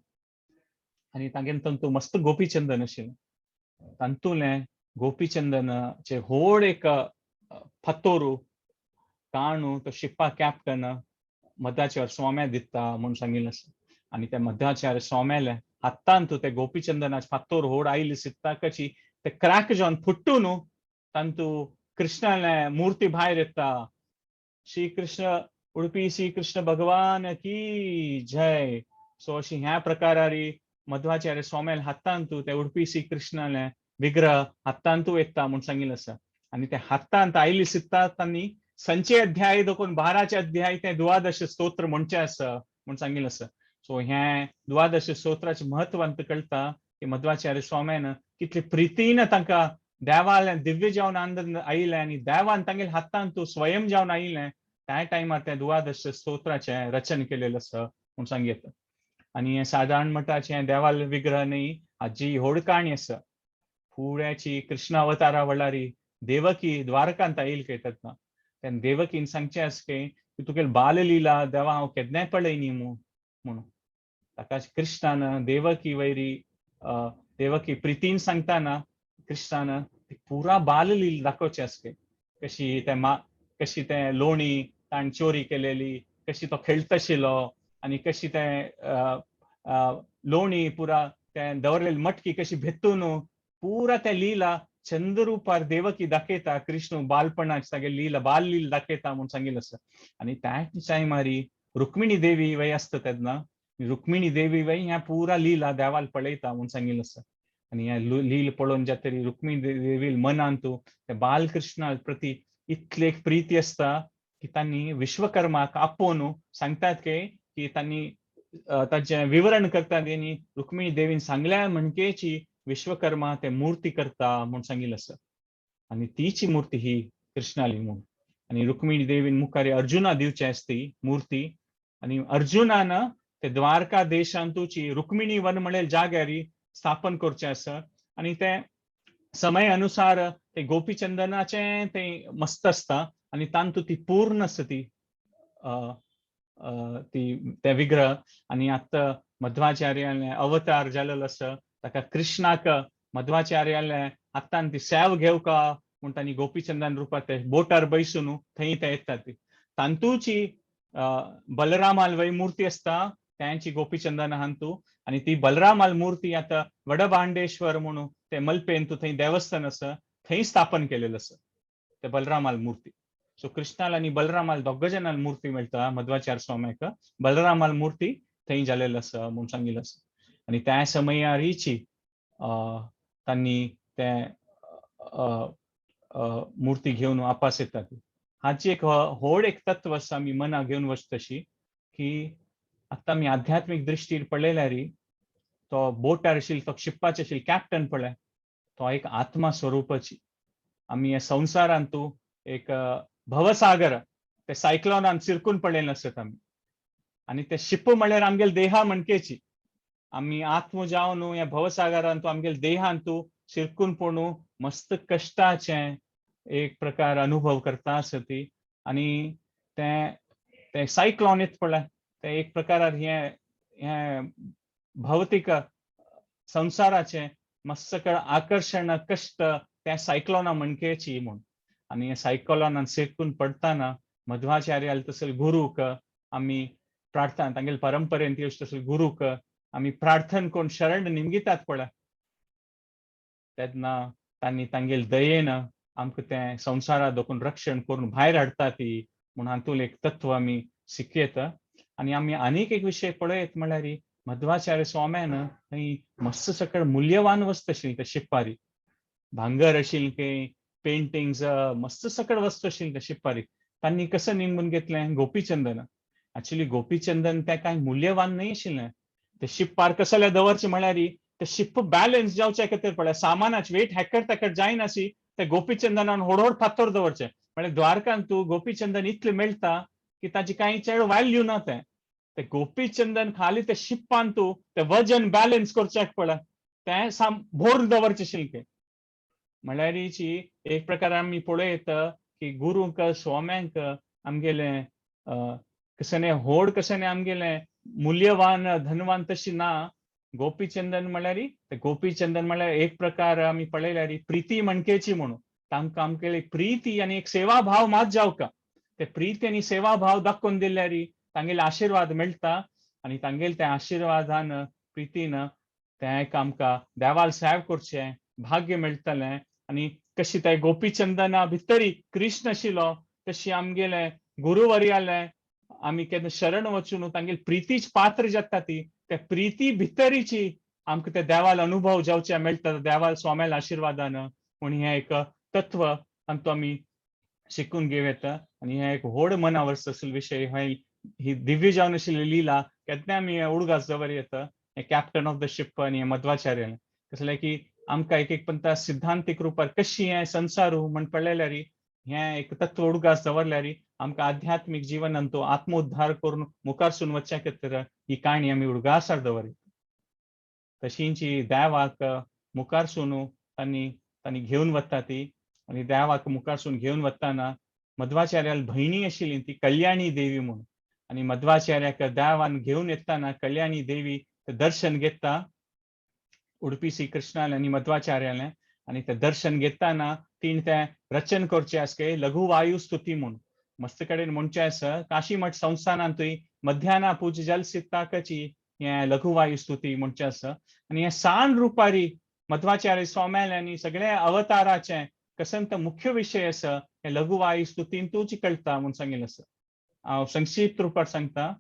आनी तांगेले तंतू मस्त गोपीचंदन आशिल्लें, तांतुलें गोपीचंदनाचे व्हड एक फातोरू काणू तो शिप्पा कॅप्टन मध्वाचार्य स्वाम्या दिता म्हूण सांगिल्लें आसा. आनी त्या मध्वाचार्य स्वाम्याले हातांत ते गोपीचंदनाचे फातोर व्हड आयले सित्ताकाची ते क्रॅक जावन फुट्टू न्हू तांतू कृष्णाले मूर्ती भायर येता. श्री कृष्ण उडपी श्री कृष्ण भगवान की जय. सो अशी ह्या प्रकारारी मध्वाचार्य स्वाम्याले हातांत ते उडपी श्री कृष्णाले विग्रह हातांतू येता म्हूण सांगिल्लें आसा. आनी ते हातांत आयली सित्ता तांणी संचय अध्याय देखून 12 अध्याय ते द्वादश स्तोत्र म्हणचें आसा म्हूण सांगिल्लें आसा. सो हें द्वादश स्तोत्राचें म्हत्व आमकां कळटा की मध्वाचार्य स्वाम्यान कितले प्रितीन तांकां देवालें दिव्य जावन आनंद आयिल्लें आनी देवान तांगेले हातांत स्वयं जावन आयिल्लें त्या टायमार तें द्वादश स्तोत्राचें रचन केलेलें आसा म्हूण सांगता. आनी हें सादारण मठाचें देवाल विग्रह न्ही, हाजी व्हड काणी आसा. फुड्याची कृष्ण अवतारा वळारी देवकी द्वारकांत आयल काय तेन्ना तेन्ना देवकीन सांगचें आसा की तुगेले बाललीला देवा हांव केन्नाय पळय न्ही म्हणून. ताका कृष्णान देवकी वैरी देवकी प्रितीन सांगताना कृष्णान ती पुरा बाललीला दाखोवची आसली, कशी ते कशी ते लोणी ताण चोरी केलेली, कशी तो खेळताशिलो आनी कशी ते लोणी पुरा ते दवरलेली मटकी कशी भेतून पुरा त्या लीला चंद्ररूपार देवकी दाखयता, कृष्ण बालपणाक सगळे लीला बाल लीला दाखयता म्हूण सांगिल्लें आसा. आनी त्या टायमारी रुक्मिणी देवी वय आसता तेन्ना रुक्मिणी देवी वय ह्या पुरा लीला देवाल पळयता म्हूण सांगिल्लें आसा. आनी ह्या लील पळोवन ज्या तरी रुक्मिणी देवी मनांतू त्या बालकृष्णा प्रती इतली एक प्रिती आसता की तांणी विश्वकर्माक आपोवन सांगतात की तांणी ताचें विवरण करतात आनी रुक्मिणी देवीन सांगल्या म्हणकेची विश्वकर्मा ते मूर्ती करता म्हूण सांगिल्लें आसा. आनी तीची मूर्ती ही कृष्णाली म्हूण. आनी रुक्मिणी देवीन मुखार अर्जुना दिवची आसता ती मूर्ती आनी अर्जुनान ते द्वारका देशांतूची रुक्मिणी वन म्हणलेल्या जाग्यार स्थापन करचें आसा. आनी ते समय अनुसार ते गोपीचंदनाचें ते मस्त आसता आनी तांतू ती पूर्ण आसता ती ती ते विग्रह. आनी आतां मध्वाचार्याले अवतार जालेलो आसा ताका कृष्णाक मध्वाचार्याले हातान ती सेव घेवका म्हूण तांणी गोपीचंदन रुपात ते बोटार बैसून थंय ते येतात. ती तांतूची बलरामाल वय मूर्ती आसता त्यांची गोपीचंदन हांतू आनी ती बलरामाल मूर्ती आतां वडभांडेश्वर म्हणून ते मलपेंतू थंय देवस्थान आसा थंय स्थापन केलेलं आसा ते बलरामाल मूर्ती. सो कृष्णाल आनी बलरामाल दोग जाणां मूर्ती मेळटा मध्वाचार्य स्वाम्याक बलरामाल मूर्ती थंय जालेलं आसा म्हूण सांगिल्लें आसा. आनी त्या समयारीची तांणी ते मूर्ती घेवन वापस येतात. हाची एक व्हड एक तत्व आसा आमी मना घेवन वचता तशी की आतां आमी आध्यात्मीक दृश्टीर पळयल्यार तो बोटार आशिल्लो तो शिप्पाचे आशिल्लो कॅप्टन पळय तो एक आत्मा स्वरुपाची. आमी ह्या संवसारांतू एक भवसागर ते सायक्लॉनान चिरकून पडलेले आसत आमी आनी ते शिप म्हळ्यार आमगेले देहा म्हणकेची. आमी आत्म जावन ह्या भवसागरांतू आमगेले देहांतू शिरकून पडून मस्त कश्टाचें एक प्रकार अनुभव करता आसती आनी ते ते सायक्लॉन येत पळय ते एक प्रकारार हें हें भौतीक संवसाराचें मस्त आकर्शण कश्ट त्या सायक्लॉना म्हणकेची म्हूण. आनी सायक्लॉनान शिरकून पडटाना मध्वाचार्याल तसले गुरूक आमी प्रार्थना तांगेले परंपरेन तसले गुरूक आमी प्रार्थन करून शरण निमगितात पळय तेन्ना तांणी तांगेले दयेन आमकां तें संवसारा दोकून रक्षण करून भायर हाडटा ती म्हूण हातूंत एक तत्व आमी शिकयता. आनी आमी आनीक एक विशय पळयत म्हणल्यार मध्वाचार्य स्वाम्यान थंय मस्त सकळ मूल्यवान वस्त आशिल्ली त्या शिप्पारी भांगर आशिल्लें की पेंटिंग्स मस्त सकळ वस्तू आशिल्ली त्या शिप्पारी. तांणी कसं निमगून घेतलें गोपीचंदन. एक्चुअली गोपीचंदन तें कांय मूल्यवान न्हय आशिल्लें. ते शिप्पार कसले दवरचें म्हळ्यार ते शिप बॅलन्स जावचे खातीर पळय सामानाचे वेट हॅकर तेकर जायनासी ते गोपीचंदनान व्हड व्हड फातर दवरचे म्हळ्यार द्वारकान तूं गोपीचंदन इतलें मेळटा की ताची कांय चड व्हॅल्यू ना. तें ते गोपीचंदन खाली ते शिप्पान तूं ते वजन बॅलन्स करच्याक पळय तें साम भरून दवरचें आशिल्लें. म्हणल्यारीची एक प्रकार आमी पळयत की गुरूंक स्वाम्यांक आमगेले कशें व्हड कशें आमगेले मूल्यवान धनवान तशी ना. गोपीचंदन म्हणल्यार ते गोपीचंदन म्हणल्यार एक प्रकार आमी पळयल्यार प्रिती म्हणकेची म्हणून तांकां आमगेली प्रिती आनी एक सेवा भाव मात जावका ते प्रिती आनी सेवा भाव दाखोवन दिल्यार तांगेले आशिर्वाद मेळटा आनी तांगेले त्या आशिर्वादान प्रितीन तें एक आमकां देवाल सेव करचें भाग्य मेळटलें. आनी कशी ते गोपीचंदना भितरी कृष्ण आशिल्लो तशी आमगेले गुरुवर्याले आमी केन्ना शरण वचून तांगेली प्रितीच पात्र जाता ती त्या प्रिती भितरीची आमकां ते देवाल अनुभव जावचे मेळटा देवाल स्वाम्याल आशिर्वादान म्हूण हें एक तत्व आमकां आमी शिकून घेवं येता. आनी हें एक व्हड मनावर्स आशिल्लो विशय ही दिव्य जावन आशिल्ली लिला केन्ना आमी उडगास दवर येता हें कॅप्टन ऑफ the ship आनी मध्वाचार्य कसलें की आमकां एक एक पंता सिद्धांतीक रुपार कशी हें संवसारू म्हण पळयल्यार हें एक तत्व उडगास दवरल्यार आमकां आध्यात्मीक जिवनान तो आत्मोद्धार करून मुखारसून वचच्या खातीर ही काणी आमी उडगासार दवरी. तशींची देवाक मुखारसून तांणी तांणी घेवन वता ती आनी देवाक मुखारसून घेवन वताना मध्वाचार्याल भयणी आशिल्ली ती कल्याणी देवी म्हणून. आनी मध्वाचार्याक देवान घेवन येताना कल्याणी देवी ते दर्शन घेता उडपी श्री कृष्णाले आनी मध्वाचार्याले. आनी ते दर्शन घेताना तीण ते रचन करचे आसा लघुवायु स्तुती म्हूण मस्त कडेन म्हणचें आसा. काशी मठ संस्थानांतूय मध्याना पूज जल सित्ताकची हें लघुवायु स्तुती म्हणचें आसा. आनी हें सान रुपारी मध्वाचार्य स्वाम्याले आनी सगळ्या अवताराचें कसंत मुख्य विशय आसा हे लघुवायु स्तुतींतूच कळटा म्हूण सांगिल्लें आसा. हांव संक्षिप्त रुपार सांगता.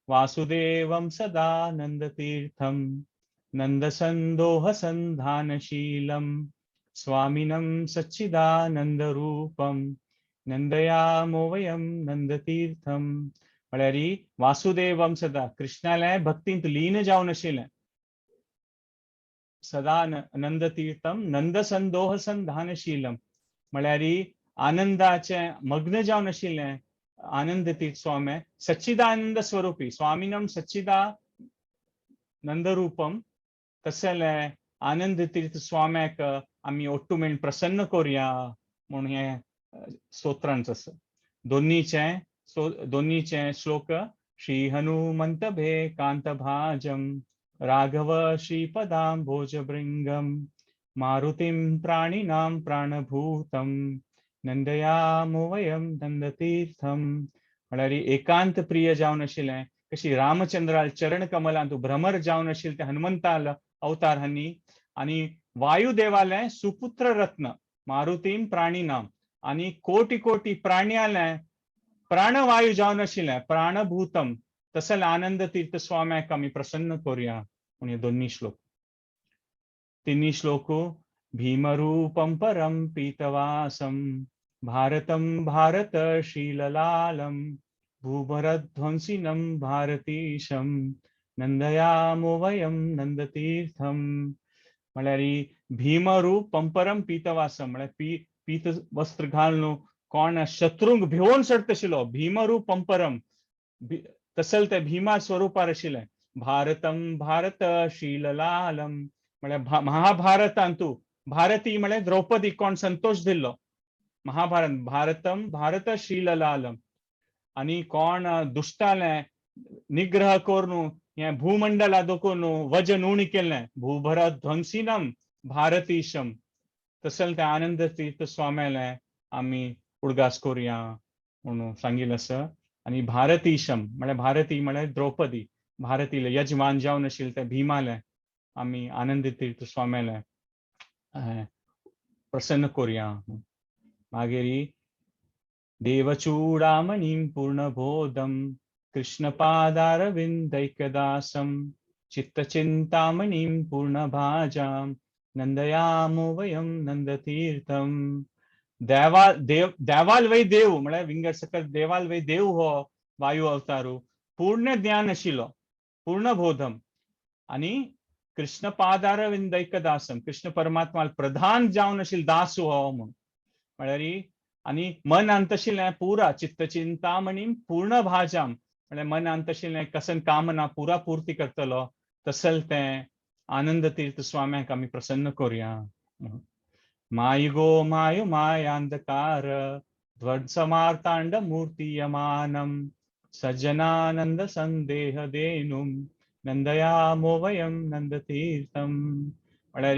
वासुदेवं सदानन्दतीर्थं नन्दसन्दोहसन्धानशीलं स्वामिनं सच्चिदानन्दरूपं नंदयामो वयं नंदतीर्थं. म्हळ्यार वासुदेवम सदा कृष्णाले भक्तींत लीन जावन आशिल्लें सदा नंदतीर्थम नंदसंदोह संधानशीलम म्हळ्यार आनंदाचे मग्न जावन आशिल्लें आनंद तीर्थ स्वामी सच्चिदानंद स्वरूपी स्वामिनम सच्चिदानंद रूपम तसले आनंद तीर्थ स्वाम्याक आमी ओट्टू मेळून प्रसन्न करुया म्हूण हें स्तोत्रांच आसा. दोन्हीचे दोन्हीचे श्लोक श्री हनुमंत भे कांत भाजम राघव श्रीपदाम्भोजभृङ्गं मारुतिं प्राणिनां प्राणभूतं नंदयामो वयं नंदतीर्थम. म्हळ्यार एकांत प्रिय जावन आशिल्लें कशी रामचंद्राल चरण कमलांत भ्रमर जावन आशिल्ले ते हनुमंताल अवतार हांणी आनी वायुदेवाले सुपुत्र रत्न मारुतीम प्राणिनाम आनी कोटी कोटी प्राण्याले प्राणवायू जावन आशिल्लें प्राणभूतम तसले आनंद तीर्थ स्वाम्याक आमी प्रसन्न करुया म्हूण हे दोन्ही श्लोक. तिन्ही श्लोक भीमरूपं परं पीतवासं भारतं भारत शीललालं भूभरध्वंसिनं भारतीशं नंदयामो वयं नंदतीर्थम. म्हळ्यार भीमरूप पंपरम पीतवासम म्हळ्यार पीत वस्त्र घालून कोण शत्रूंक भिवोन सोडतशिलो भीमरूप पंपरम तसल ते भीमा स्वरूपार आशिल्लें. भारतम भारत शीललालम म्हळ्यार महाभारतांतू भारती म्हळ्यार द्रौपदी कोण संतोष दिल्लो महाभारत भारतम भारत शीललालम आनी कोण दुश्टाले निग्रह करून हें भूमंडला दोकून वजन उणी केलें भूभरत ध्वंसिनम भारतीशम तसल ते आनंद तीर्थ स्वाम्याले आमी उडगास करुया म्हणून सांगिल्लें आसा. आनी भारतीशम म्हळ्यार भारती म्हळ्यार द्रौपदी भारतीले यजमान जावन आशिल्ले ते भीमाले आमी आनंद तीर्थ स्वाम्याले प्रसन्न करुया. मागीर देवचूडामणीं पूर्णबोधं कृष्णपादारविन्दैकदासं चित्तचिन्तामणीं पूर्णभाजां नंदयामो वयं नंदतीर्थम. देवा देव देवाल वै देव म्हळ्यार विंगड सकल देवाल वै देव हो वायु अवतारू पूर्ण ज्ञान आशिल्लो पूर्णबोधम आनी कृष्ण पादारविंदैकदासम कृष्ण परमात्मा प्रधान जावन आशिल्लो दास हो म्हूण म्हळ्यार आनी मन अंतशिल्लें पुरा चित्तचिंतामणी पूर्ण भाजाम म्हळ्यार मन अंतशिल्लें कसन कामना पुरा पूर्ती करतलो तसल तें आनंद तीर्थ स्वाम्याक आमी प्रसन्न करुया. मायगो माय मायांधकार ध्वंसमार्तांड मूर्तीयमानम सज्जनानंद संदेह देनुम नंदयामो वयं नंदतीर्थम. म्हळ्यार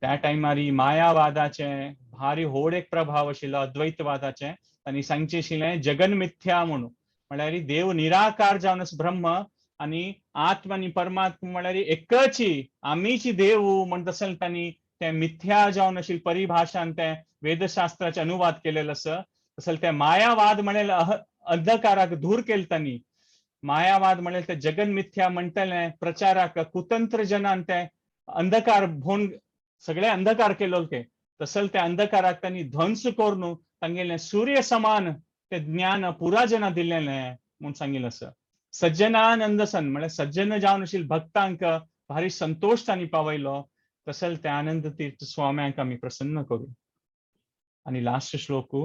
त्या टायमार मायावादाचे भारी होड एक प्रभाव आशिल्लो अद्वैतवादाचे आनी सांगचें आशिल्लें जगन मिथ्या म्हणून म्हळ्यार देव निराकार जावन ब्रह्म आनी आत्म आनी परमात्मा म्हळ्यार एकची आमीची देव म्हण तसले तांणी ते मिथ्या जावन आशिल्ले परिभाशान ते वेदशास्त्राचे अनुवाद केलेले आसा. तसले ते मायावाद म्हणल्यार अंधकाराक दूर केले तांणी. मायावाद म्हणल्यार ते जगन मिथ्या म्हणटले प्रचाराक कुतंत्र जनान ते अंधकार भोवन सगळे अंधकार केलो ते तसल ते अंधकाराक तांणी ध्वंस करून तांगेले सूर्य समान ते ज्ञान पुरा जना दिल्लें म्हूण सांगिल्लें आसा. सज्जनानंद सन म्हळ्यार सज्जन जावन आशिल्ले भक्तांक भारी संतोष तांणी पावयलो तसल ते आनंद तीर्थ स्वाम्यांक आमी प्रसन्न करू. आनी लास्ट श्लोक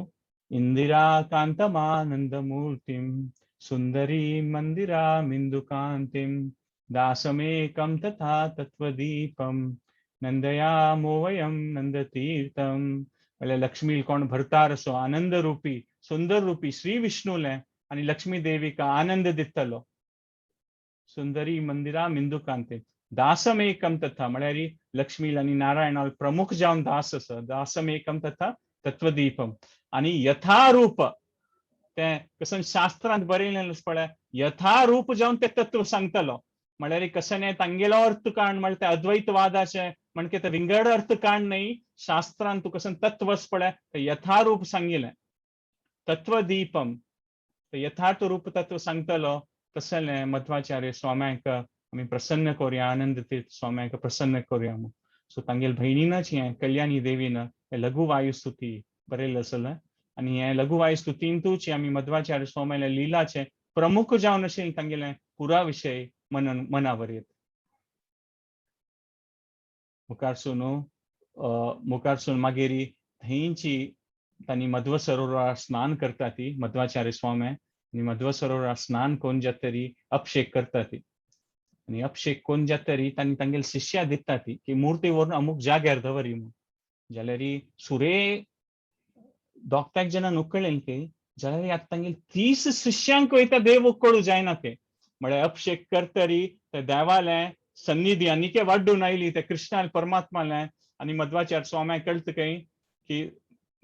इंदिराकांतमानंद मूर्तीं सुंदरी मंदिरामिंदुकांतीं दासमेकं तथा तत्वदीपं नंदयामो वयं नंदतीर्थम. म्हळ्यार लक्ष्मी कोण भरतार असो आनंद रूपी सुंदर रूपी श्री विष्णूले आनी लक्ष्मी देवीक आनंद दितलो. सुंदरी मंदिरा मिंदुकांते दासमेकम तथा, म्हळ्यार लक्ष्मी आनी नारायणाल प्रमुख जावन दास आसा. दासमेकम तथा तत्वदीपम आनी यथारूप, तें कसं शास्त्रांत बरयलें पळय, यथारूप जावन तें तत्व सांगतलो. म्हळ्यार कशें न्ही तांगेलो अर्थ काण, म्हळ्यार तें अद्वैतवादाचें म्हणजे तें विंगड अर्थ काण न्ही, शास्त्रांत तूं कसं तत्व पळय तें यथारूप सांगिलें. तत्वदीपम तें यथार्थ रूप तत्व सांगतलो. तसलें मध्वाचार्य स्वाम्यांक आमी प्रसन्न करुया, आनंद तीर्थ स्वाम्यांक प्रसन्न करुया म्हूण. सो तांगेल भयणीनच हें कल्याणी देवीन हें लघुवायु स्तुती बरयलें आसलें आनी हें लघुवायु स्तुतींतूच आमी मध्वाचार्य स्वाम्याल्या लिलाचें प्रमुख जावन आशिल्लें तांगेलें पुरा विशय मनन मनावर येता. मुखारसून मुखारसून मागीर थंयची तांणी मध्व सरोवरार स्नान करता ती मध्वाचार्य स्वामी आनी मध्व सरोवरार स्नान करून जातरी अभिषेक करता ती आनी अभिषेक करून जातरी तांणी तांगेले शिष्या दिता ती की मूर्ती व्हरून अमूक जाग्यार दवरी म्हूण. जाल्यार सुरे दोगत्याक जेन्ना उकळ्ळें की जाल्यार आतां तांगेले 30 शिष्यांक वयता देव उकळू जायना ते. म्हळ्यार अभिषेक करतरी ते देवालें सन्निधी आनीके वाड्डून आयली ते कृष्णाल परमात्मालें आनी मध्वाचार्य स्वाम्याक कळटा खंय की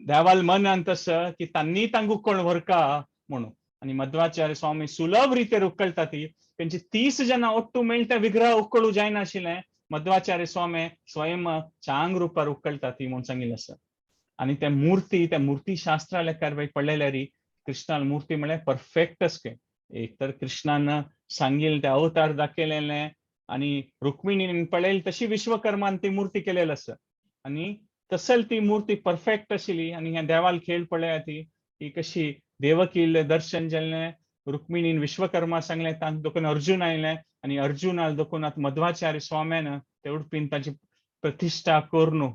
देवाल मनान तसं की तांणी तांकां उकळ व्हरका म्हणून. आनी मध्वाचार्य स्वामी सुलभ रितेर उकळटा ती तेंची 30 जाणां ओट्टू मेळटा विग्रह उकळू जायनाशिल्लें. मध्वाचार्य स्वामी स्वयं चांग रुपार उकळटा ती म्हूण सांगिल्लें आसा. आनी ते मूर्ती त्या मूर्ती शास्त्रा कारवाय पडलेल्यारी कृष्णाल मूर्ती म्हळ्यार परफेक्ट अशें. एक तर कृष्णान सांगिल्लें ते अवतार दाखयलेलें आनी रुक्मिणीन पळयली तशी विश्वकर्मान ती मूर्ती केलेली आसा आनी तसल ती मूर्ती परफेक्ट आशिल्ली. आनी ह्या देवाल खेळ पळया ती की कशी देवकील दर्शन जाल्लें, रुक्मिणीन विश्वकर्मा सांगलें, तांकां देखून अर्जुन आयलें आनी अर्जुनाल देखून आतां मध्वाचार्य स्वाम्यान ते उडपीन ताची प्रतिश्ठा करून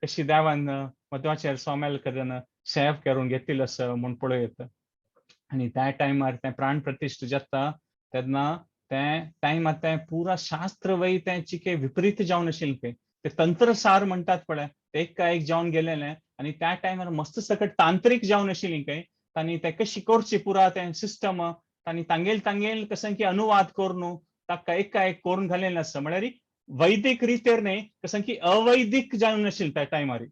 कशी देवान मध्वाचार्य स्वाम्याल करून सेव करून घेतिल्लो आसा म्हूण पळोवं येता. आनी त्या टायमार तें प्राण प्रतिश्ठा जाता तेन्ना तें टायमार तें पुरा शास्त्र वय तें चिके विपरीत जावन आशिल्लें खंय. ते तंत्रसार म्हणटात पळय ते एका एक जावन गेलेलें आनी त्या टायमार मस्त सकट तांत्रीक जावन आशिल्लीं खंय. तांणी तें कशी करची पुरा तें सिस्टम तांणी तांगेल तांगेल कशें की अनुवाद करून ताका एका एक करून घालेलें आसा. म्हळ्यार वैदीक रितेर न्हय, कशें की अवैदीक जावन आशिल्लें त्या टायमार.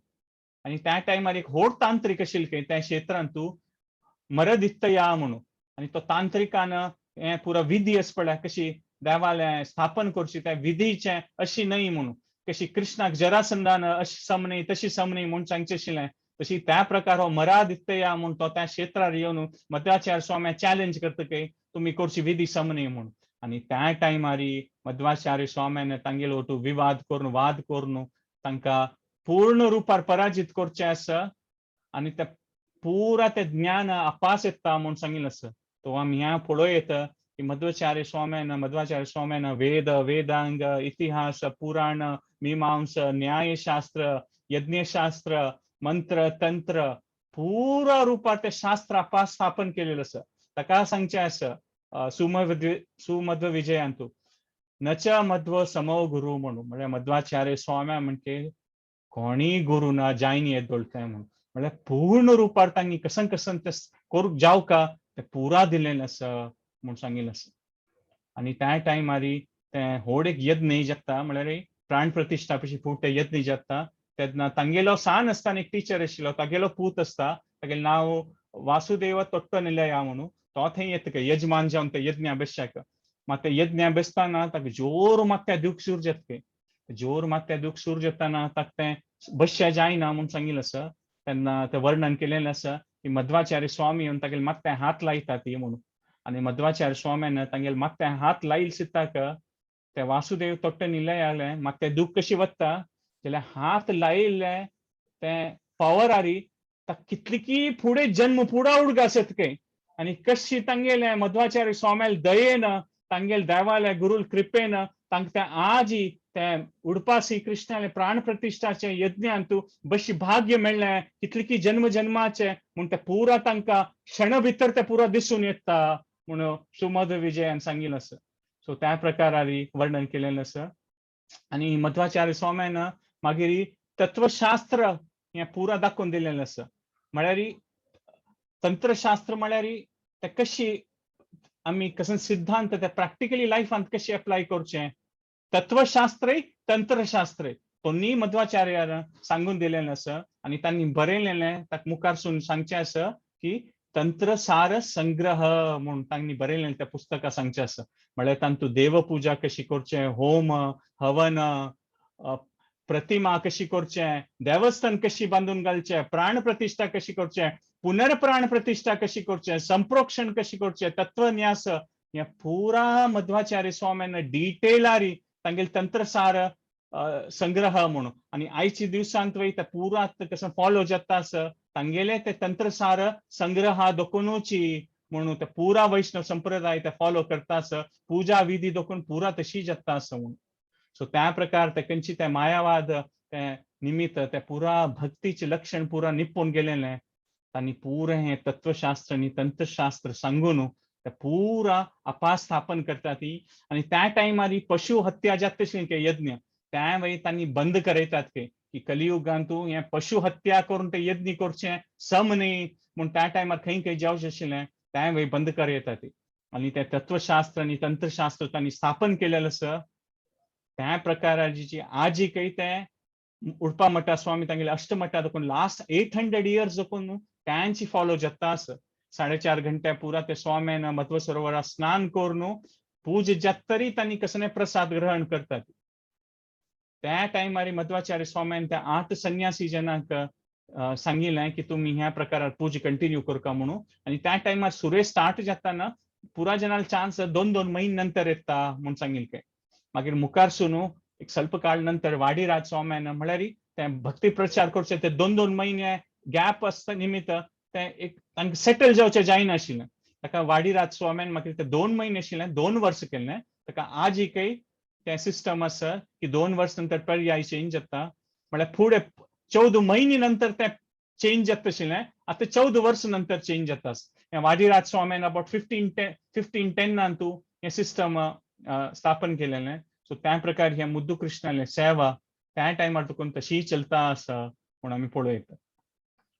आनी त्या टायमार एक व्हड तांत्रीक आशिल्लें खंय त्या क्षेत्रांत तूं मरदित्तया म्हणून. आनी तो तांत्रिकान हें पुरा विधी आसा पळय कशी देवालें स्थापन करची त्या विधीचें अशी न्हय म्हणून, कशी कृष्णाक जरासंधान अशी सम न्हय तशी सम न्हय म्हूण सांगचें आशिल्लें तशी त्या प्रकार हो मरादित्तया म्हूण तो त्या क्षेत्रार येवन मध्वाचार्य स्वाम्या चॅलेंज करता खंय तुमी करची विधी सम न्हय म्हूण. आनी त्या टायमार मध्वाचार्य स्वाम्यान तांगेलो तूं विवाद करून वाद करून तांकां पूर्ण रुपार पराजीत करचें आसा आनी ते पुरा तें ज्ञान अपास येता म्हूण सांगिल्लें आसा. तो आमी ह्या पळोवं येता की मध्वाचार्य स्वाम्यान वेद, वेदांग, इतिहास, पुराण, मीमांस, न्यायशास्त्र, यज्ञशास्त्र, मंत्र, तंत्र पुरा रुपार ते शास्त्र अपास स्थापन केलेलें आसा. ताका सांगचें आसा सुमध्व विजयांतू नच मध्व समो गुरु म्हणून. म्हळ्यार मध्वाचार्य स्वाम्या म्हणजे कोणीय गुरु ना जायन येदोळ काय म्हणून. म्हळ्यार पूर्ण रुपार तांणी कसन कसन ते करूंक जावका ते पुरा दिलेलें आसा म्हूण सांगिल्लें आसा. आनी त्या टायमार तें व्हड एक यज्ञ जाता, म्हळ्यार प्राण प्रतिश्ठा पशी फुडें तें यज्ञ जाता तेन्ना तांगेलो सान आसतना एक टिचर आशिल्लो, तागेलो पूत आसता, तागेलें नांव वासुदेव तोट्टनिलया म्हणून. तो थंय येता यजमान जावन ते यज्ञ बेसच्याक. मात ते यज्ञ बेसतना ताका जोर मात्या दुख सुरू जाता खंय. जोर मात्या दुख सुरू जाताना ताका तें बसच्या जायना म्हूण सांगिल्लें आसा. तेन्ना तें वर्णन केलेलें आसा की मध्वाचार्य स्वामी येवन तागेले माथ्या हात लायता ती म्हणून. आनी मध्वाचार्य स्वाम्यान तांगेले माथ्या हात लायल सिताक ते वासुदेव तोट्टनिलयालें मात तें दुख कशी वता जाल्यार हात लायिल्लें तें पावरारी ताका कितली फुडें जन्म पुरा उडगास येता खंय. आनी कशी तांगेलें मध्वाचार्य स्वाम्याले दयेन तांगेले देवाले गुरुल कृपेन तांकां तें आजी तें उडपासी कृष्णाले प्राण प्रतिश्ठाचे यज्ञांतू बशी भाग्य मेळ्ळें कितली जन्म जन्माचे म्हूण तें पुरा तांकां क्षण भितर तें पुरा दिसून येता म्हूण सुमध्व विजयान सांगिल्लें आसा. सो त्या प्रकारारी वर्णन केलेलें आसा. आनी मध्वाचार्य स्वाम्यान मागीर तत्वशास्त्र हें पुरा दाखोवन दिलेलें आसा. म्हळ्यार तंत्रशास्त्र म्हळ्यार ते कशी आमी कसं सिद्धांत ते प्रॅक्टिकली लायफांत कशी एप्लाय करचें, तत्वशास्त्रय तंत्रशास्त्रय दोन्ही मध्वाचार्यान सांगून दिलेलें आसा आनी तांणी बरयलेलें. ताका मुखारसून सांगचें आसा की तंत्रसार संग्रह म्हूण तांणी बरयलें त्या पुस्तकां सांगचें आसा. म्हळ्यार तांतू देवपुजा कशी करचें, होम हवन, प्रतिमा कशी करचें, देवस्थान कशी बांदून घालचें, प्राण प्रतिश्ठा कशी करचें, पुनर्प्राण प्रतिश्ठा कशी करचें, संप्रोक्षण कशी करचें, तत्वन्यास, हें पुरा मध्वाचार्य स्वाम्यान डिटेलारी तांगेले तंत्रसार संग्रह म्हणून. आनी आयच्या दिवसांत वय ते पुरा कसं फॉलो जाता आसा तांगेले ते तंत्रसार संग्रह दोकोनूची म्हणून ते पुरा वैष्णव संप्रदाय ते फॉलो करता आसा. पुजा विधी दोकून पुरा तशी जाता आसा म्हणून. सो त्या प्रकार ते खंयची ते मायावाद ते निमित्त ते पुरा भक्तीचे लक्षण पुरा निपून गेलेले. तांणी पुरें हें तत्वशास्त्र आनी तंत्रशास्त्र सांगून ते पुरा अपास्थापन करता ती. आनी त्या टायमार ही पशु हत्या जाता आशिल्ली यज्ञ त्या वेळी तांणी बंद करयतात की कलियुगांतू हें पशु हत्या करून ते यज्ञ करचें सम न्ही म्हूण त्या टायमार खंय खंय जावचें आशिल्लें त्या वेळी बंद करयतात ती. आनी ते तत्वशास्त्र आनी तंत्रशास्त्र तांणी स्थापन केलेलें आसा. त्या प्रकाराची जी आजी काही ते उडपा मठा स्वामी तांगेले अष्टमठा देखून लास्ट 800 इयर्स देखून त्यांची फॉलो जाता आसा. 4.5 घंटे पुरा ते स्वाम्यान मध्व सरोवरात स्नान करून पूज जातरी तांणी कसने प्रसाद ग्रहण करतात. त्या टायमार मध्वाचार्य स्वाम्यान त्या 8 संन्यासी जनांक सांगिल्लें की तुमी ह्या प्रकारात पूज कंटिन्यू करका म्हणून. आनी त्या टायमार सुरे स्टार्ट जाताना पुरा जनाल चान्स 2-2 म्हयने नंतर येता म्हूण सांगिल्लें. मागीर मुखारसून एक ಸ್ವಲ್ಪ काळ नंतर वाडीराज स्वाम्यान म्हळ्यार ते भक्ती प्रचार करचे ते 2-2 म्हयने गॅप आसता निमित्त ते एक तांकां सेटल जावचें जायनाशिल्लें. ताका वाडीराज स्वाम्यान मागीर ते 2 म्हयने आशिल्लें 2 वर्स केल्लें. ताका आजय काही तें सिस्टम आसा की 2 वर्स नंतर पर्याय चेंज जाता. म्हळ्यार फुडें 14 म्हयने नंतर तें चेंज जाता आशिल्लें, आतां 14 वर्स नंतर चेंज जाता. हें वाडीराज स्वाम्यान अबाउट 1510 तूं हें सिस्टम स्थापन केलेलें. सो त्या प्रकार ह्या मुद्दू कृष्णाले सेवा त्या टायमार तुकून तशी चलता आसा म्हूण आमी पळयता.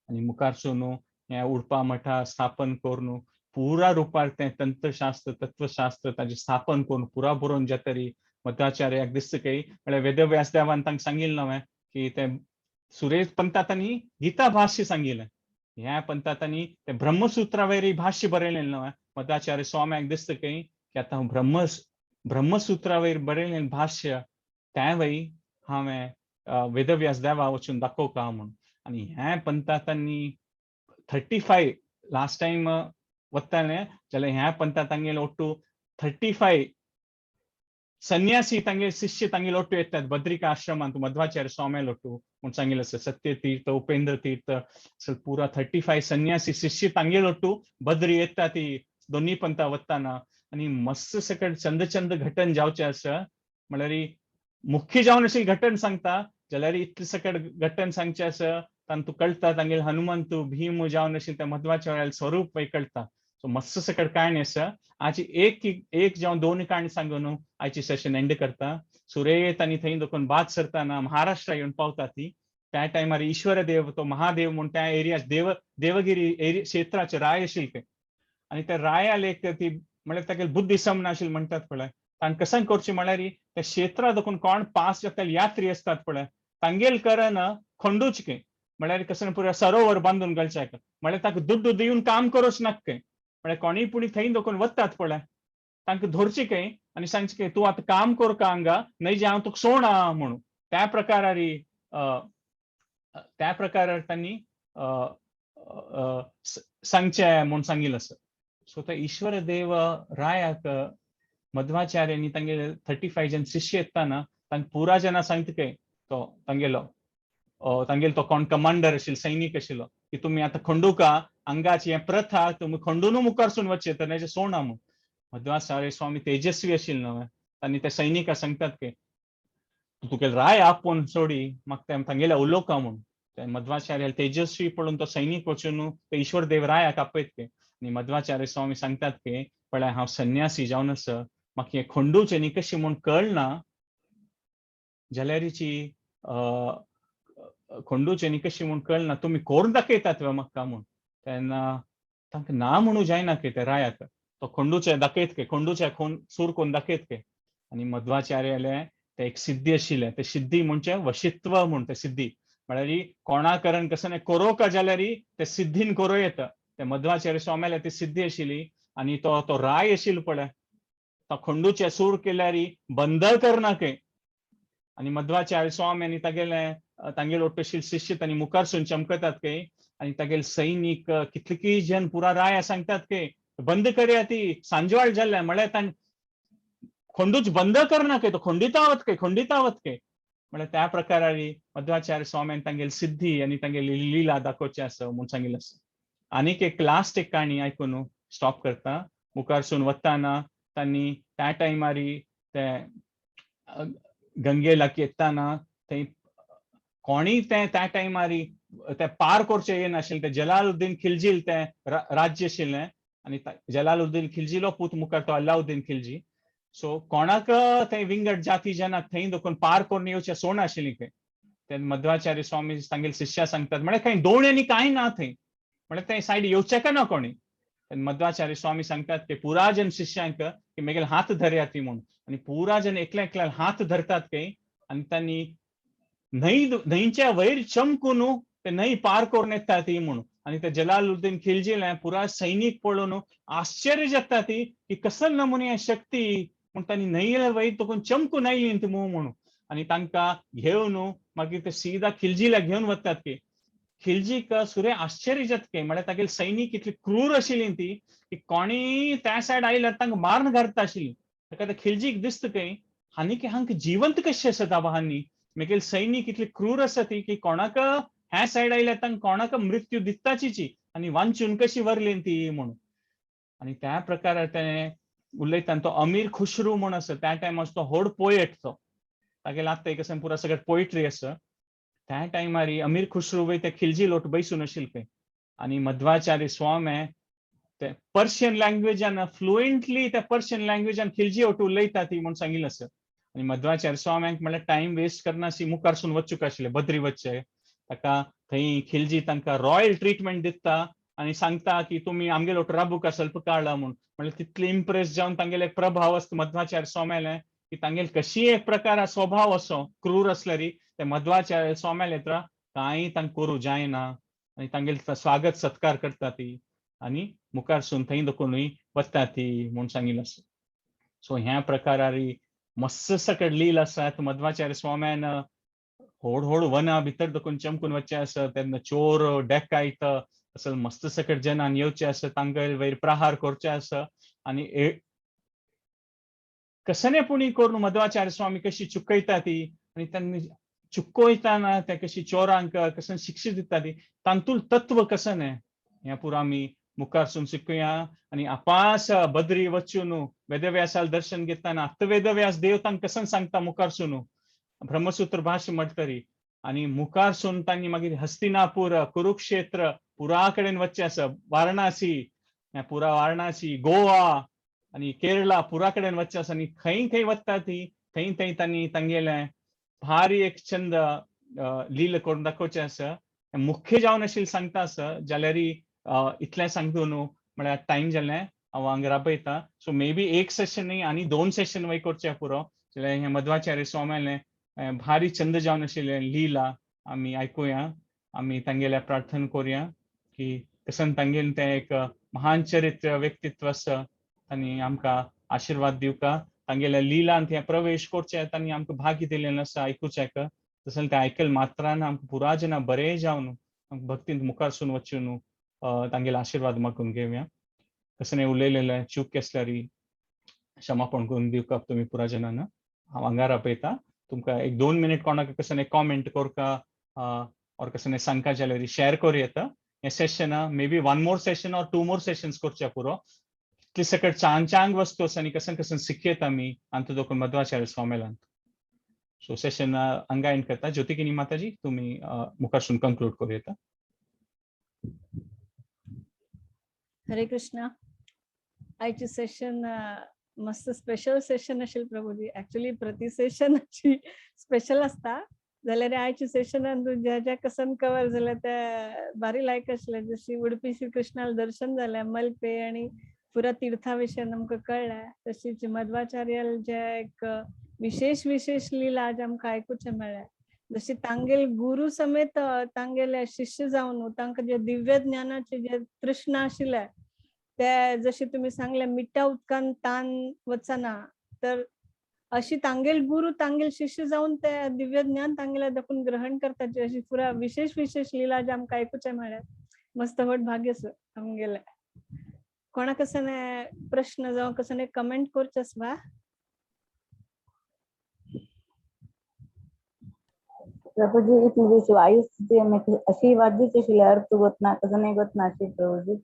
आनी मुखारसून हें उडपा मठा स्थापन करून पुरा रुपार तें तंत्रशास्त्र तत्वशास्त्र ताजें स्थापन करून पुरा बरोवन जातरी मध्वाचार्याक दिसता काही म्हळ्यार वेदव्यास देवान तांकां सांगिल्लें न्हय की ते सुरेश पंतांनी गीता भाष्य सांगिल्लें, ह्या पंतांनी ते ब्रह्मसूत्रा वयर भाष्य बरयलें न्हय. मध्वाचार्य स्वाम्याक दिसता काही की आतां ब्रह्मसूत्रा वयर बरयलें भाष्य त्या वय हांवें वेदव्यास देवा वचून दाखोवका म्हूण. आनी ह्या पंतांनी 35 लास्ट टायम वताले जाल्यार ह्या पंता तांगेले ಒಟ್ಟು 35 संन्यासी तांगेले शिष्य तांगेले ಒಟ್ಟು येतात बद्रिका आश्रमांत मध्वाचार्य स्वाम्याले ಒಟ್ಟು म्हूण सांगिल्लें आसा. सत्य तीर्थ, उपेंद्र तीर्थ, पुरा 35 संन्यासी शिष्य तांगेले ಒಟ್ಟು बद्री येतात ती दोन्ही पंथा वताना. आनी मस्त सकट चंद चंद घटन जावचें आसा. म्हळ्यार मुख्य जावन अशें घटन सांगता जाल्यार इतलें सकट घटन सांगचें आसा तांतू कळटा तांगेले हनुमंत भीम जावन अशें त्या मध्वाचार्याले स्वरूप कळटा. सो मस्त सकट काणी आसा. आजी एक एक जावन 2 काणी सांगून आयची सेशन एंड करता. सुरेत आनी थंय देखून बाद सरताना महाराष्ट्रा येवन पावता ती. त्या टायमार ईश्वर देव तो महादेव म्हूण त्या एरिया देवगिरी एरिया क्षेत्राचे राय आशिल्ले ते. आनी त्या रायाले एक ती म्हळ्यार तागेली बुद्धी समनाशिल्ली म्हणटात पळय. तांकां कशें करचें म्हळ्यार त्या क्षेत्रा देखून कोण पास जाता यात्री आसतात पळय तांगेल करन खंडूच के म्हळ्यार कसं पुरा सरोवर बांदून घालचें म्हळ्यार ताका दुड्डू दिवन काम करूच नाका खंय. म्हळ्यार कोणीय पुणी थंय देखून वतात पळय तांकां धरचें खंय आनी सांगचें की तूं आतां काम कर का हांगा न्हय जे हांव तुका सोडा म्हणून. त्या प्रकारार तांणी सांगचें म्हूण सांगिल्लें आसा. सो तो ईश्वर देव रायाक मध्वाचार्यांनी तांगेले 35 जन शिष्य येताना तांकां पुरा जना सांगता खंय तो तांगेलो तांगेलो तो कोण कमांडर आशिल्लो सैनीक आशिल्लो की तुमी आतां खंडुका हांगाची हें प्रथा तुमी खंडून मुखारसून वचचें तर न्हय सोडना म्हूण. मध्वाचार्य स्वामी तेजस्वी आशिल्ले न्हय तांणी त्या सैनिकां सांगतात की तुगेले राय आपोवन सोडी म्हाका ते तांगेले उलोवका म्हूण. ते मध्वाचार्य तेजस्वी पळोवन तो सैनीक वचून ते ईश्वर देव रायाक आपयत की. आनी मध्वाचार्य स्वामी सांगतात की पळय हांव संन्यासी जावन आसा म्हाका हें खंडूचें न्ही कशें म्हूण कळना जाल्यारीची खंडूचें न्ही कशें म्हूण कळना तुमी करून दाखयतात वे म्हाका म्हूण. तेन्ना तांकां ना म्हणू जायना के ते रायाक, तो खोंडूचे दाखयत के, खोंडूचे खोन सूर कोण दाखयत के. आनी मध्वाचार्याले ते एक सिद्धी आशिल्ले, ते सिद्धी म्हणजे वशित्व म्हूण. ते सिद्धी म्हळ्यार कोणा करण कसं कोरोका जाल्यार ते सिद्धीन कोरो येता. ते मध्वाचार्य स्वाम्याले ती सिद्धी आशिल्ली. आनी तो तो राय आशिल्लो पळय, तो खोंडूचे सूर केल्यार बंद करना के. आनी मध्वाचार्य स्वामी आनी तागेले तांगेले ओट्टशील शिष्य तांणी मुखारसून चमकतात के. आनी तागेले सैनीक कितले जन पुरा राया सांगतात के बंद करया ती, सांजवाळ जाल्ल्या. म्हळ्यार तांणी खोंडूच बंद करना के, तो खोंडितावत के, खोंडितावत के. म्हळ्यार त्या प्रकारारी मध्वाचार्य स्वाम्यान तांगेली सिद्धी आनी तांगेली लिला दाखोवची आसा म्हूण सांगिल्लें आसा. आनीक एक लास्ट एक काणी आयकून स्टॉप करता. मुखारसून वताना तांणी त्या टायमारी ते गंगे लागीं येताना थंय कोणी ते त्या टायमारी ते पार करचें येनाशिल्लें. ते जलालुद्दीन खिलजील ते राज्य आशिल्लें आनी जलालुद्दीन खिलजीलो पूत मुखार तो अल्लाउद्दीन खिलजी. सो कोणाक थंय विंगड जाती जनाक थंय देखून पार करून येवचें सोण आशिल्ली खंय. ते मध्वाचार्य स्वामी तांगेले शिष्या सांगतात, म्हळ्यार खंय दोण्यांनी कांय ना थंय, म्हळ्यार थंय सायड येवचें का ना कोणी. मध्वाचार्य स्वामी सांगतात की पुरा जन शिष्यांक की मेगेले हात धरया ती म्हूण. आनी पुरा जन एकल्या एकल्या हात धरतात खंय. आनी तांणी न्हंय न्हंयच्या वयर चमकून ते न्हंय पार करून येता ती म्हूण. आनी ते जलालुद्दीन खिलजीले पुरा सैनीक पळोवन आश्चर्य जाता ती की कसल नमुने शक्ती म्हूण तांणी न्हंयेले वयर तुकून चमकून आयली ती म्हणून. आनी तांकां घेवन मागीर ते सीधा खिलजीला घेवन वतात की खिलजीक सुरे आश्चर्य जाता. म्हळ्यार तागेले सैनीक इतली क्रूर आशिल्ली ती की कोणी त्या सायड आयल्यार तांकां मारून घालता आशिल्ली. ताका ते खिलजीक दिसता खंय हांणी की हांकां जिवंत कशें आसता हांणी मेगेले सैनीक इतली क्रूर आसा ती की कोणाक ह्या सायड आयल्यार तांकां कोणाक मृत्यू दिताचीची आनी वांचून कशी वरली ती म्हणून. आनी त्या प्रकारार तेणें उलयता. तो अमीर खुशरू म्हूण आसा, त्या टायमार तो व्हड पोएट. तो तागेले आत्तां एक आसा पुरा सगळें पोयट्री आसा. त्या टायमार अमीर खुसरू वय ते खिलजी लोट बैसून आशिल्ले खंय. आनी मध्वाचार्य स्वामी ते पर्शियन लँग्वेजान फ्लुएंटली, त्या पर्शियन लँग्वेजान खिलजी ओट उलयता ती म्हूण सांगिल्लें आसा. आनी मध्वाचार्य स्वाम्यांक म्हळ्यार टायम वेस्ट करनाशी मुखारसून वचूंक आशिल्लें बद्री वचचें. ताका थंय खिलजी तांकां रॉयल ट्रिटमेंट दिता आनी सांगता की तुमी आमगेलो राबूक स्वल्प काळा म्हूण. म्हळ्यार तितले इम्प्रेस जावन तांगेले एक प्रभाव आसता मध्वाचार्य स्वाम्याले की तांगेले कशी एक प्रकार स्वभाव असो क्रूर असल्यारी ते मध्वाचार्य स्वाम्याले तर कांय तांकां करूं जायना. आनी तांगेले स्वागत सत्कार करता ती आनी मुखारसून थंय दखूनय वता ती म्हूण सांगिल्लें आसा. सो ह्या प्रकारारी मस्त सकट लील आसात. मध्वाचार्य स्वाम्यान व्हड व्हड वना भितर दखून चमकून वचचें आसा. तेन्ना चोर डेकायत असो मस्त सकट जनान येवचे आसा, तांकां वयर प्रहार करचे आसा. आनी कसने पुणी करून मध्वाचार्य स्वामी कशी चुकयता ती आनी तांणी चुकयताना ते कशी चोरांक कशें शिक्षा दिता ती, तांतूल तत्व कसं हें पुरा आमी मुखारसून शिकूया. आनी आपास बद्री वचून वेदव्यासाल दर्शन घेताना आत्ता वेदव्यास देव तांकां कसं सांगता मुखारसून ब्रह्मसूत्र भाष्य म्हणटरी. आनी मुखारसून तांणी मागीर हस्तिनापूर, कुरुक्षेत्र पुरा कडेन वचचें आसा, वारणासी, पुरा वारणासी, गोवा आनी केरळा पुरा कडेन वचचें आसा. आनी खंय खंय वता ती थंय थंय तांणी तांगेलें भारी एक छंद लील करून दाखोवचें आसा. मुख्य जावन आशिल्लें सांगता आसा जाल्यार इतलें सांगता न्हू, म्हळ्यार टायम जालें, हांव हांगा राबयता. सो मे बी एक सेशन न्ही आनी दोन सेशन वय करचें पुरो, जाल्यार हें मध्वाचार्य स्वाम्यालें भारी छंद जावन आशिल्लें लीला आमी आयकुया. आमी तांगेल्या प्रार्थना करुया की कसन तांगेलें तें एक महान चरित्र व्यक्तित्व आसा, तांणी आमकां आशिर्वाद दिवका. तांगेल्या लिलांत हें प्रवेश करचें तांणी आमकां भाग्य दिलेलें आसा आयकुच्याक. तशें तें आयकल मात्रान आमकां पुरा जना बरें जावन भक्तींत मुखारसून वचून तांगेले आशिर्वाद मागून घेवया. कशें उलयलेलें चूक आसल्यार क्षमापण करून दिवका तुमी पुरा जनान. हांव हांगा राबयता. तुमकां एक 2 मिनीट कोणाक कशें कॉमेंट करका ऑर कशें सांगका जाल्यार शेअर करूं येता. हें session maybe one more session or two more sessions करचे पुरो. इतली सकट चांग चांग वस्तू आसा आनी कशें कशें शिकयता आमी अंत दोकून मध्वाचार्य स्वामेलांत. सो सेशन हांगा एंड करता. ज्योतिकिनी माताजी, तुमी मुखारसून कंक्लूड करूं येता. हरे कृष्णा. आयची सेशन मस्त स्पेशल सेशन आशिल्लें प्रभुजी. एक्चुअली प्रति सेशन अशी स्पेशल आसता. जाल्यार आयच्या सेशनान तूं ज्या ज्या कसन कवर जालें ते भारी लायक आसलें. जशी उडपी श्री कृष्णाला दर्शन जालें मलपे आनी पुरा तीर्था विशयान आमकां कळ्ळें. तशीच मध्वाचार्याल जे एक विशेष विशेष लीला आज आमकां आयकुचें मेळ्ळें. जशी तांगेल गुरु समेत तांगेले शिष्य जावन तांकां जे दिव्य ज्ञानाचे जे तृष्णा आशिल्ले ते जशी तुमी सांगले मिठ्ठा उदकान तान वचना, तर अशी तांगेल गुरु तांगेल शिष्य जावन ते दिव्य ज्ञान तांगेले दाखून ग्रहण करताची अशी पुरा विशेष विशेष लीला जे आमकां आयकुचें मेळ्ळें. मस्त व्हड भाग्य आमगेलें. कोणा कसने प्रश्न जावं कसने कमेंट करचे आसबा? प्रभुजी इतली दिवस वायू स्थिती अशी वादीच आशिल्ली अर्थ गोतना कसं नाही गोतना अशी प्रभुजी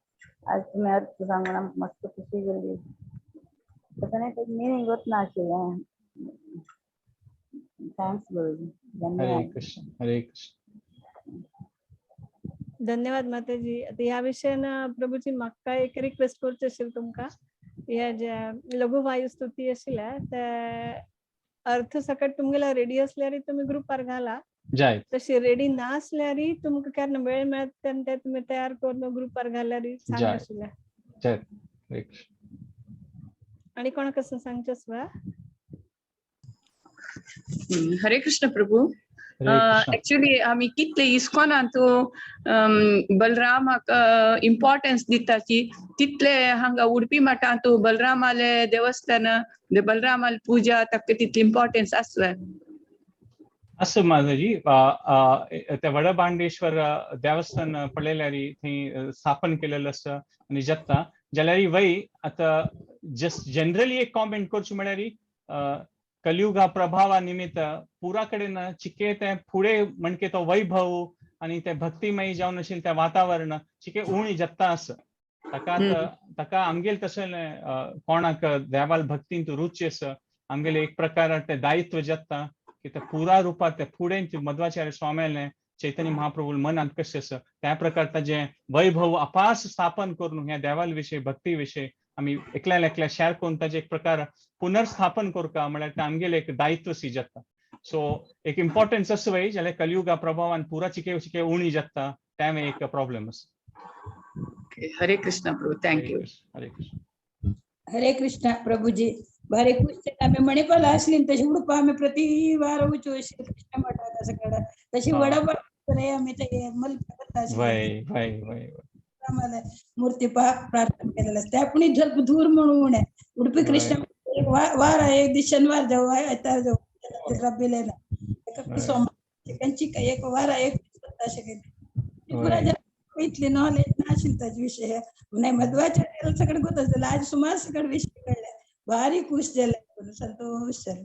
आज तुम्ही अर्थ सांगून आमकां मस्त खुशी जाली. कसं नाही मिनिंग गोतना आशिल्लें. Thanks गुरुजी, हरे धन्यवाद. कृष्ण हरे कृष्ण. धन्यवाद माताजी. आता ह्या विशयान प्रभूजी म्हाका एक रिक्वेस्ट करची आशिल्ली तुमकां. ह्या ज्या लघु वायू स्तुती आशिल्ल्या ते अर्थ सकट तुमगेलो रेडी असल्यार तुमी ग्रुपार घाला. जायत. तशी रेडी ना असल्यार तुमकां केन्ना वेळ मेळत तेन्ना ते तुमी तयार करून ग्रुपार घाल्यार चांगलें जायत. आशिल्लें. जायत. हरे कृष्ण. आनी कोणाक कसं सांगचें आसबा? हरे कृष्ण प्रभू. हरे कृष्ण. एक्चुअली आमी कितले इस्कॉनांत बलरामाक इम्पॉर्टन्स दिताची तितले हांगा उडपी मठांत बलरामाले देवस्थान बलरामाले पूजा ताका तितली इम्पॉर्टन्स आसले. असं माताजी, त्या वडबांडेश्वर देवस्थान पळयल्यार थंय स्थापन केलेलं आसा आनी जाता जाल्यार वय आतां जस्ट जनरली एक कॉमेंट करचें म्हळ्यार कलियुगा प्रभावा निमित्त पुरा कडेन चिके ते फुडें म्हणके तो वैभव आनी ते भक्तिमय जावन आशिल्लें तें वातावरण चिके उणी जाता आसा. ताका ताका आमगेल तशें कोणाक देवाल भक्तींत रुची आसा आमगेले एक प्रकार ते दायित्व जाता की ते पुरा रुपात ते फुडें मध्वाचार्य स्वाम्यालें चैतन्य महाप्रभू मनांत कशें आसा त्या प्रकार ताजें वैभव अपास स्थापन करून ह्या देवाल विशय भक्ती विशय आमी एकल्या एकल्या शेअर करून ताजें एक प्रकार पुनर्स्थापन करता म्हळ्यार ते आमगेलें एक दायित्व सी जाता. सो एक इम्पॉर्टन्स आसा वय जाल्यार कलियुगा प्रभावान पुरा चिके चिके उणी जाता तें एक प्रॉब्लम आसा. हरे Krishna Prabhu, thank you. Hare Krishna. Hare Krishna Prabhuji. भारी खुश जाले आमी. मणिपाल आसली तशी उडपा आमी प्रति वार वचू श्री कृष्ण मठात सगळं तशी वडा आमी ते मलपा वय वय वय मूर्ती प्रार्थना केलेलं असते. आपण झल्प दूर म्हणून उडपी कृष्ण वार एक दीस शनिवार जाऊ आयतार जाऊ रब्बीले ना सोमवार एक वार एक इतली नॉलेज नाशिल्ली ताजे विशय नाही. मध्वाचार्याला सगळं गोत जालें आज सुमार सगळे विशय कळ्ळे. भारी खुश जाले, संतोष जाले.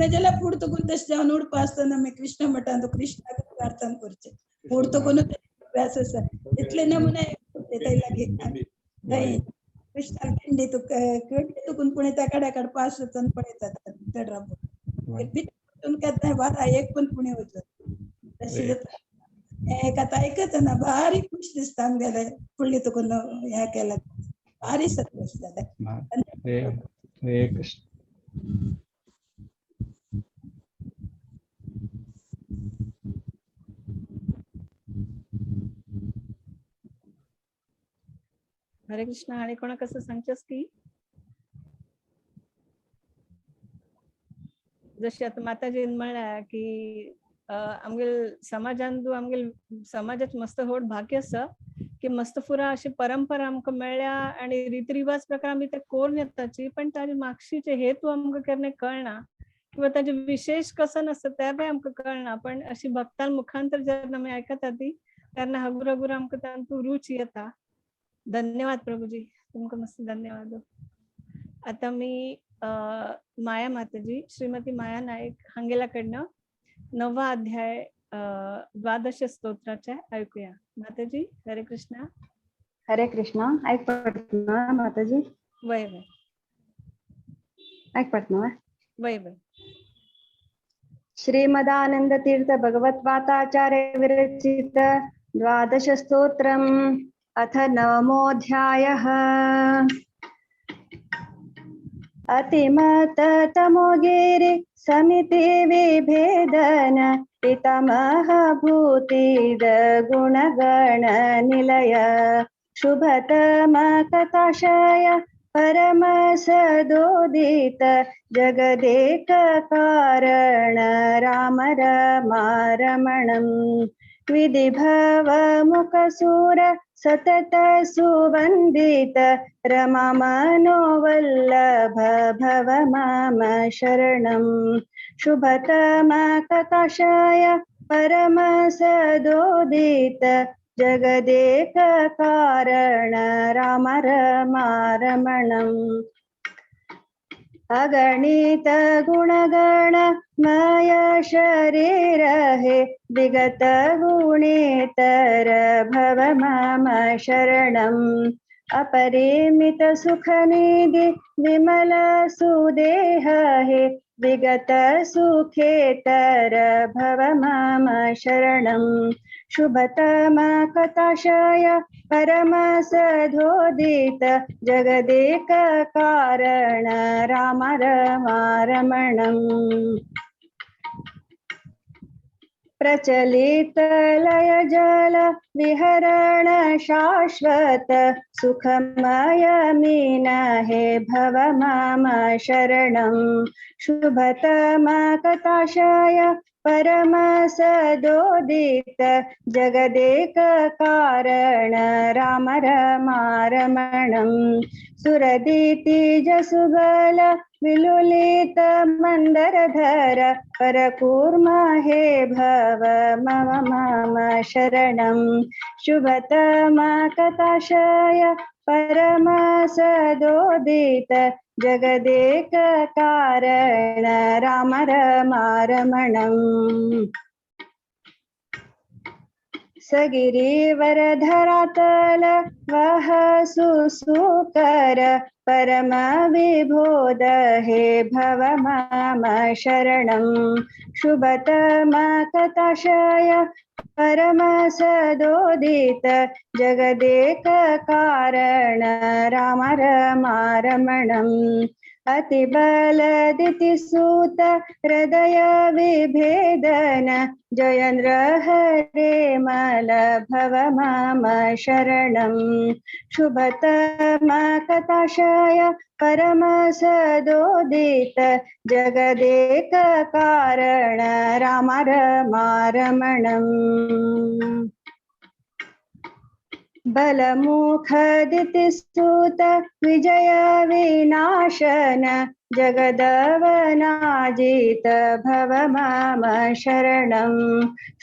जाल्यार फुडें तुकून तशें जावन उडपा आसतना आमी कृष्ण मठांत कृष्णाक प्रार्थना करचें फुडें तुकून अभ्यास आसा इतले नमुने लागीं कृष्णाक किंडी तुका किंडी तुकून पळयता कड्या कड पास वचून पळयतात चड केन्ना वारा एक पण पुणे वचत तशें जाता. एक आतां आयकतना भारी खुश दिसता आमगेले फुडली तुकून हें केलें भारी संतोष जालें. हरे कृष्ण. हरे कृष्ण. आणि कोणा कसं सांगचेस की जशी आता माताजीन म्हळ्यार की आमगेल समाजान तूं आमगेल समाजात मस्त व्हड भाग्य आसा की मस्त फुरा अशी परंपरा आमकां मेळ्ळ्या आनी रीतरिवाज प्रकार आमी ते करून येताची, पण ताजे मागशीचे हेतू आमकां केन्ना कळना किंवा ताजे विशेष कसं आसता तें आमकां कळना. पण अशी भक्तां मुखांतर जेन्ना आमी आयकता ती तेन्ना हगुर हगुर आमकां तातूंत रुची येता. धन्यवाद प्रभूजी, तुमकां मस्त धन्यवाद. आता मी माया माताजी श्रीमती माया नाईक हांगेल्या कडनं 9वा अध्याय द्वादश स्तोत्राचे ऐकूया. माताजी हरे कृष्णा. हरे कृष्णा. ऐक पडना माताजी? वय वय ऐक पडना वय वय. श्रीमदानंद तीर्थ भगवत्पादाचार्य विरचित द्वादश स्तोत्रम् अथ नवमोऽध्यायः. अतिमत तमोगिरि समिति विभेदन पितामह भूतिद गुणगण निलय शुभतम कथाशय परम सदोदित जगदेक कारण राम रमा रमणम् विधि भव मुखसुर सतत सुवंदित रमा मनोवल्लभ भव मम शरणम् शुभतम कथाशय परम सदोदित जगदेक कारण राम रमा रमणम् अगणित गुणगण मय शरीर हे विगत गुणेतर भव मम शरणम् अपरिमित सुख निधि विमल सुदेह हे विगत सुखेतर भव मम शरणम् शुभतम कथाशय परम सदोदित जगदेक कारण राम रमा रमणम् प्रचलित लय जल विहरण शाश्वत सुखमय मीन हे भव मम शरणम् शुभतम कथाशय परम सदोदित जगदेक कारण राम रमा रमणम् सुरदिति जसुबल विलुलित मंदरधर परकूर्म हे भव मम मम शरणम् शुभतम कथाशय परम सदोदित जगदेक कारण राम रमा रमणम् सगिरिवरधरातल वह सुसुकर परम विभोद हे भव मम शरणम् शुभतम कथाशय परम सदोदित जगदेक कारण राम रमा रमणम् अतिबलदिति सूत हृदय विभेदन जयन्द्र हरे मल भव मम शरणम् शुभतम कथाशय परम सदोदित जगदेक कारण राम रमा रमणम् बलमुखदिति स्तुत विजय विनाशन जगदवनाजित भव मम शरणम्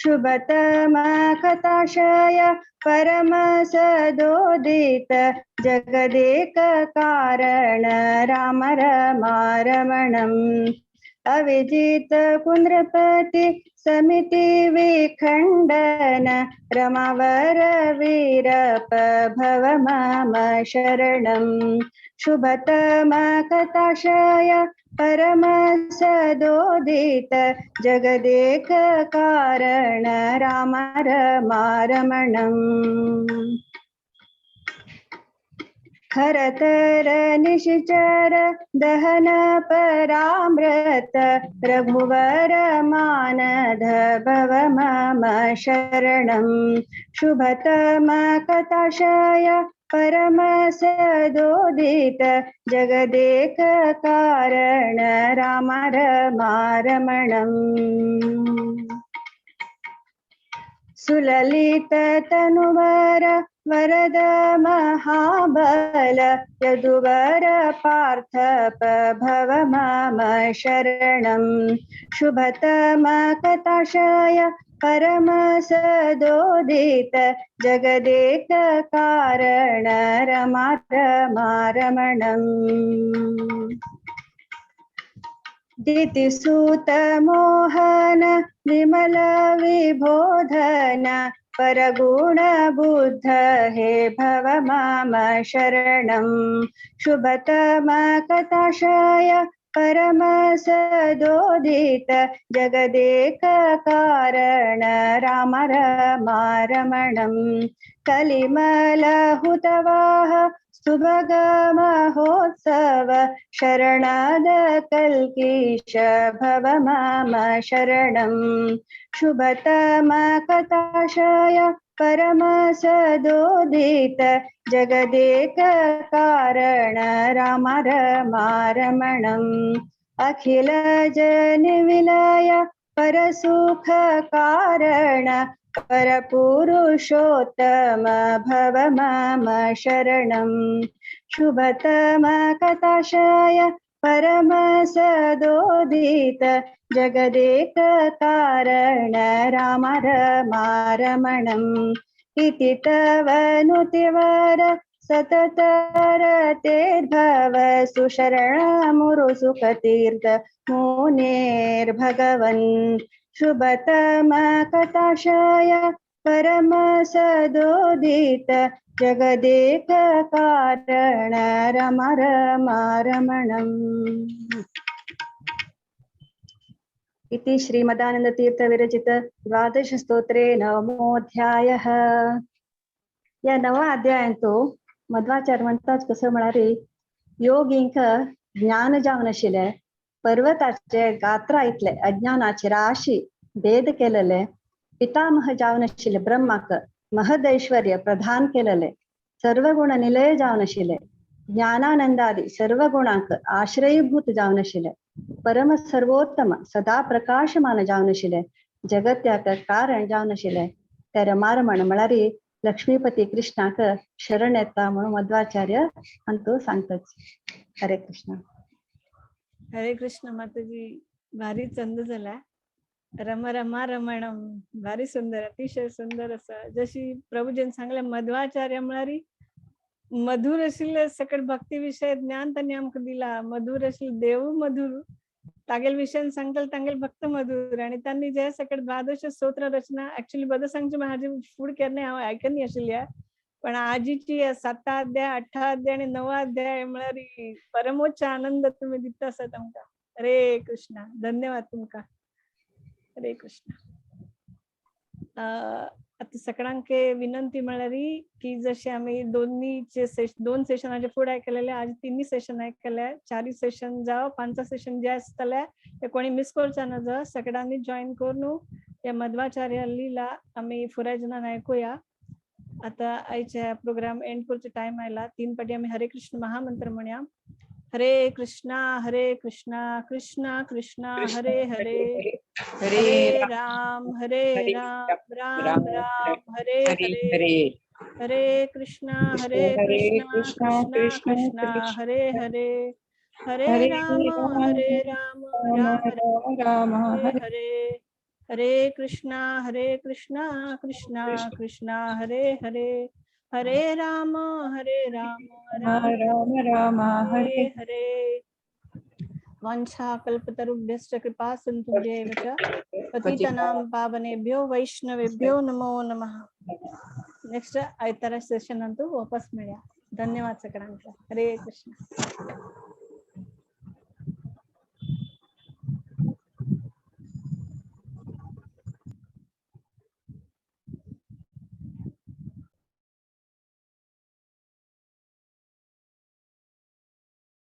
शुभतम कथाशय परम सदोदित जगदेक कारण राम रमा रमणम् अविजित कुंद्रपति समिति विखंडन रमावर वीरप भव मम शरणम् शुभतम कथाशय परम सदोदित जगदेक कारण राम रमा रमणम् खरतर निशिचर दहन परामृत रघुवर मानध भव मम शरणम् शुभतम कथाशय परम सदोदित जगदेक कारण राम रमा रमणम् सुललित तनुवर वरद महाबल यदुवर पार्थप भव मम शरणम् शुभतम कथाशय परम सदोदित जगदेक कारण रमा रमा रमणम् दितिसुत मोहन विमल विबोधन परगुण बुद्ध हे भव मम शरणम् शुभतम कथाशय परम सदोदित जगदेक कारण राम रमा रमणं कलिमलहुतवाह सुभग महोत्सव शरणाद कल्कीश भव मम शरणं शुभतम कथाशय परम सदोदित जगदेक कारण राम रमा रमणं अखिल जन विलय परसुख कारण परपुरुषोत्तम भव मम शरणं शुभतम कथाशय परम सदोदित जगदेक कारण राम रमा रमणं इति तव नुतिवर सततरतेर्भव सुशरणमुरुसुखतीर्थ मुनेर्भगवन् शुभतम कथाशय परम सदोदित जगदेक कारण रम रमा रमणम्। इति श्रीमदानंद तीर्थ विरचित द्वादश स्तोत्रे नवमोऽध्यायः। या नवा अध्यायांतो मध्वाचार्य म्हणतात कसं म्हणाले, योगींक ज्ञान जावन आशिल्ले पर्वताचे गात्रा इतले अज्ञानाचे राशी भेद केलेले, पितामह जावन आशिल्ले ब्रह्माक महदैश्वर्य प्रधान केलेले, सर्व गुण निलय जावन आशिल्ले, ज्ञानानंदादी सर्व गुणांक आश्रयभूत जावन आशिल्ले, परम सर्वोत्तम सदा प्रकाशमान जावन आशिल्ले, जगत्याक कारण जावन आशिल्ले त्या रमारमण म्हळ्यार लक्ष्मीपती कृष्णाक शरण येता म्हणून मध्वाचार्य अंतू सांगताच। हरे कृष्ण। हरे कृष्ण माताजी, भारी चंद झाला। रम रमा रमणम, भारी सुंदर, अतिशय सुंदर असं जशी प्रभुजीन सांगले मध्वाचार्य म्हळ्यार मधुर आशिल्ले सकट भक्ती विषय ज्ञान तांणी आमकां दिला। मधुर आशिल्ले देव मधुर, तागेल विशयान सांगतले तांगेल भक्त मधुर। आणि तांणी जे सकट द्वादश स्तोत्र रचना ऍक्च्युली बदल सांगचे हाजी फूड केन्ना हांव आयकनी आशिल्ल्या, पण आजीची 7 अध्याय 8 अध्याय आणि 9 अध्याय म्हळ्यार परमोच्च आनंद तुम्ही दिता आसात आमकां। हरे कृष्णा, धन्यवाद तुमकां। हरे कृष्णा। आता सगळ्यांक विनंती म्हळ्यार की जशे आमी दोन सेशनाचे फुडें आयकलेले, आज 3 सेशन आयकले, 4 सेशन जावं 5 सेशन जे आसतले ते कोणी मिस करचे ना, जा सगळ्यांनी जॉईन करून या मध्वाचार्य लीला आमी फुडें जणांक आयकुया। आता आयच्या प्रोग्राम एंड करचो टायम आयला। 3 पाटी आमी हरे कृष्ण महामंत्र म्हणया। हरे कृष्णा हरे कृष्णा कृष्णा कृष्णा हरे हरे, हरे राम हरे राम राम राम हरे हरे, हरे कृष्णा हरे कृष्णा कृष्णा कृष्णा हरे हरे, हरे राम हरे राम राम राम हरे हरे, हरे कृष्णा हरे कृष्णा कृष्णा कृष्णा हरे हरे, हरे राम हरे राम राम राम राम हरे हरे। वाञ्छाकल्पतरुभ्यश्च कृपा सिन्धुभ्येव च पतितानां पावनेभ्यो वैष्णवेभ्यो नमो नमः। नेक्स्ट आयतारा सेशन अंतू वापस मिळ्या। धन्यवाद सगळ्यांका। हरे कृष्ण।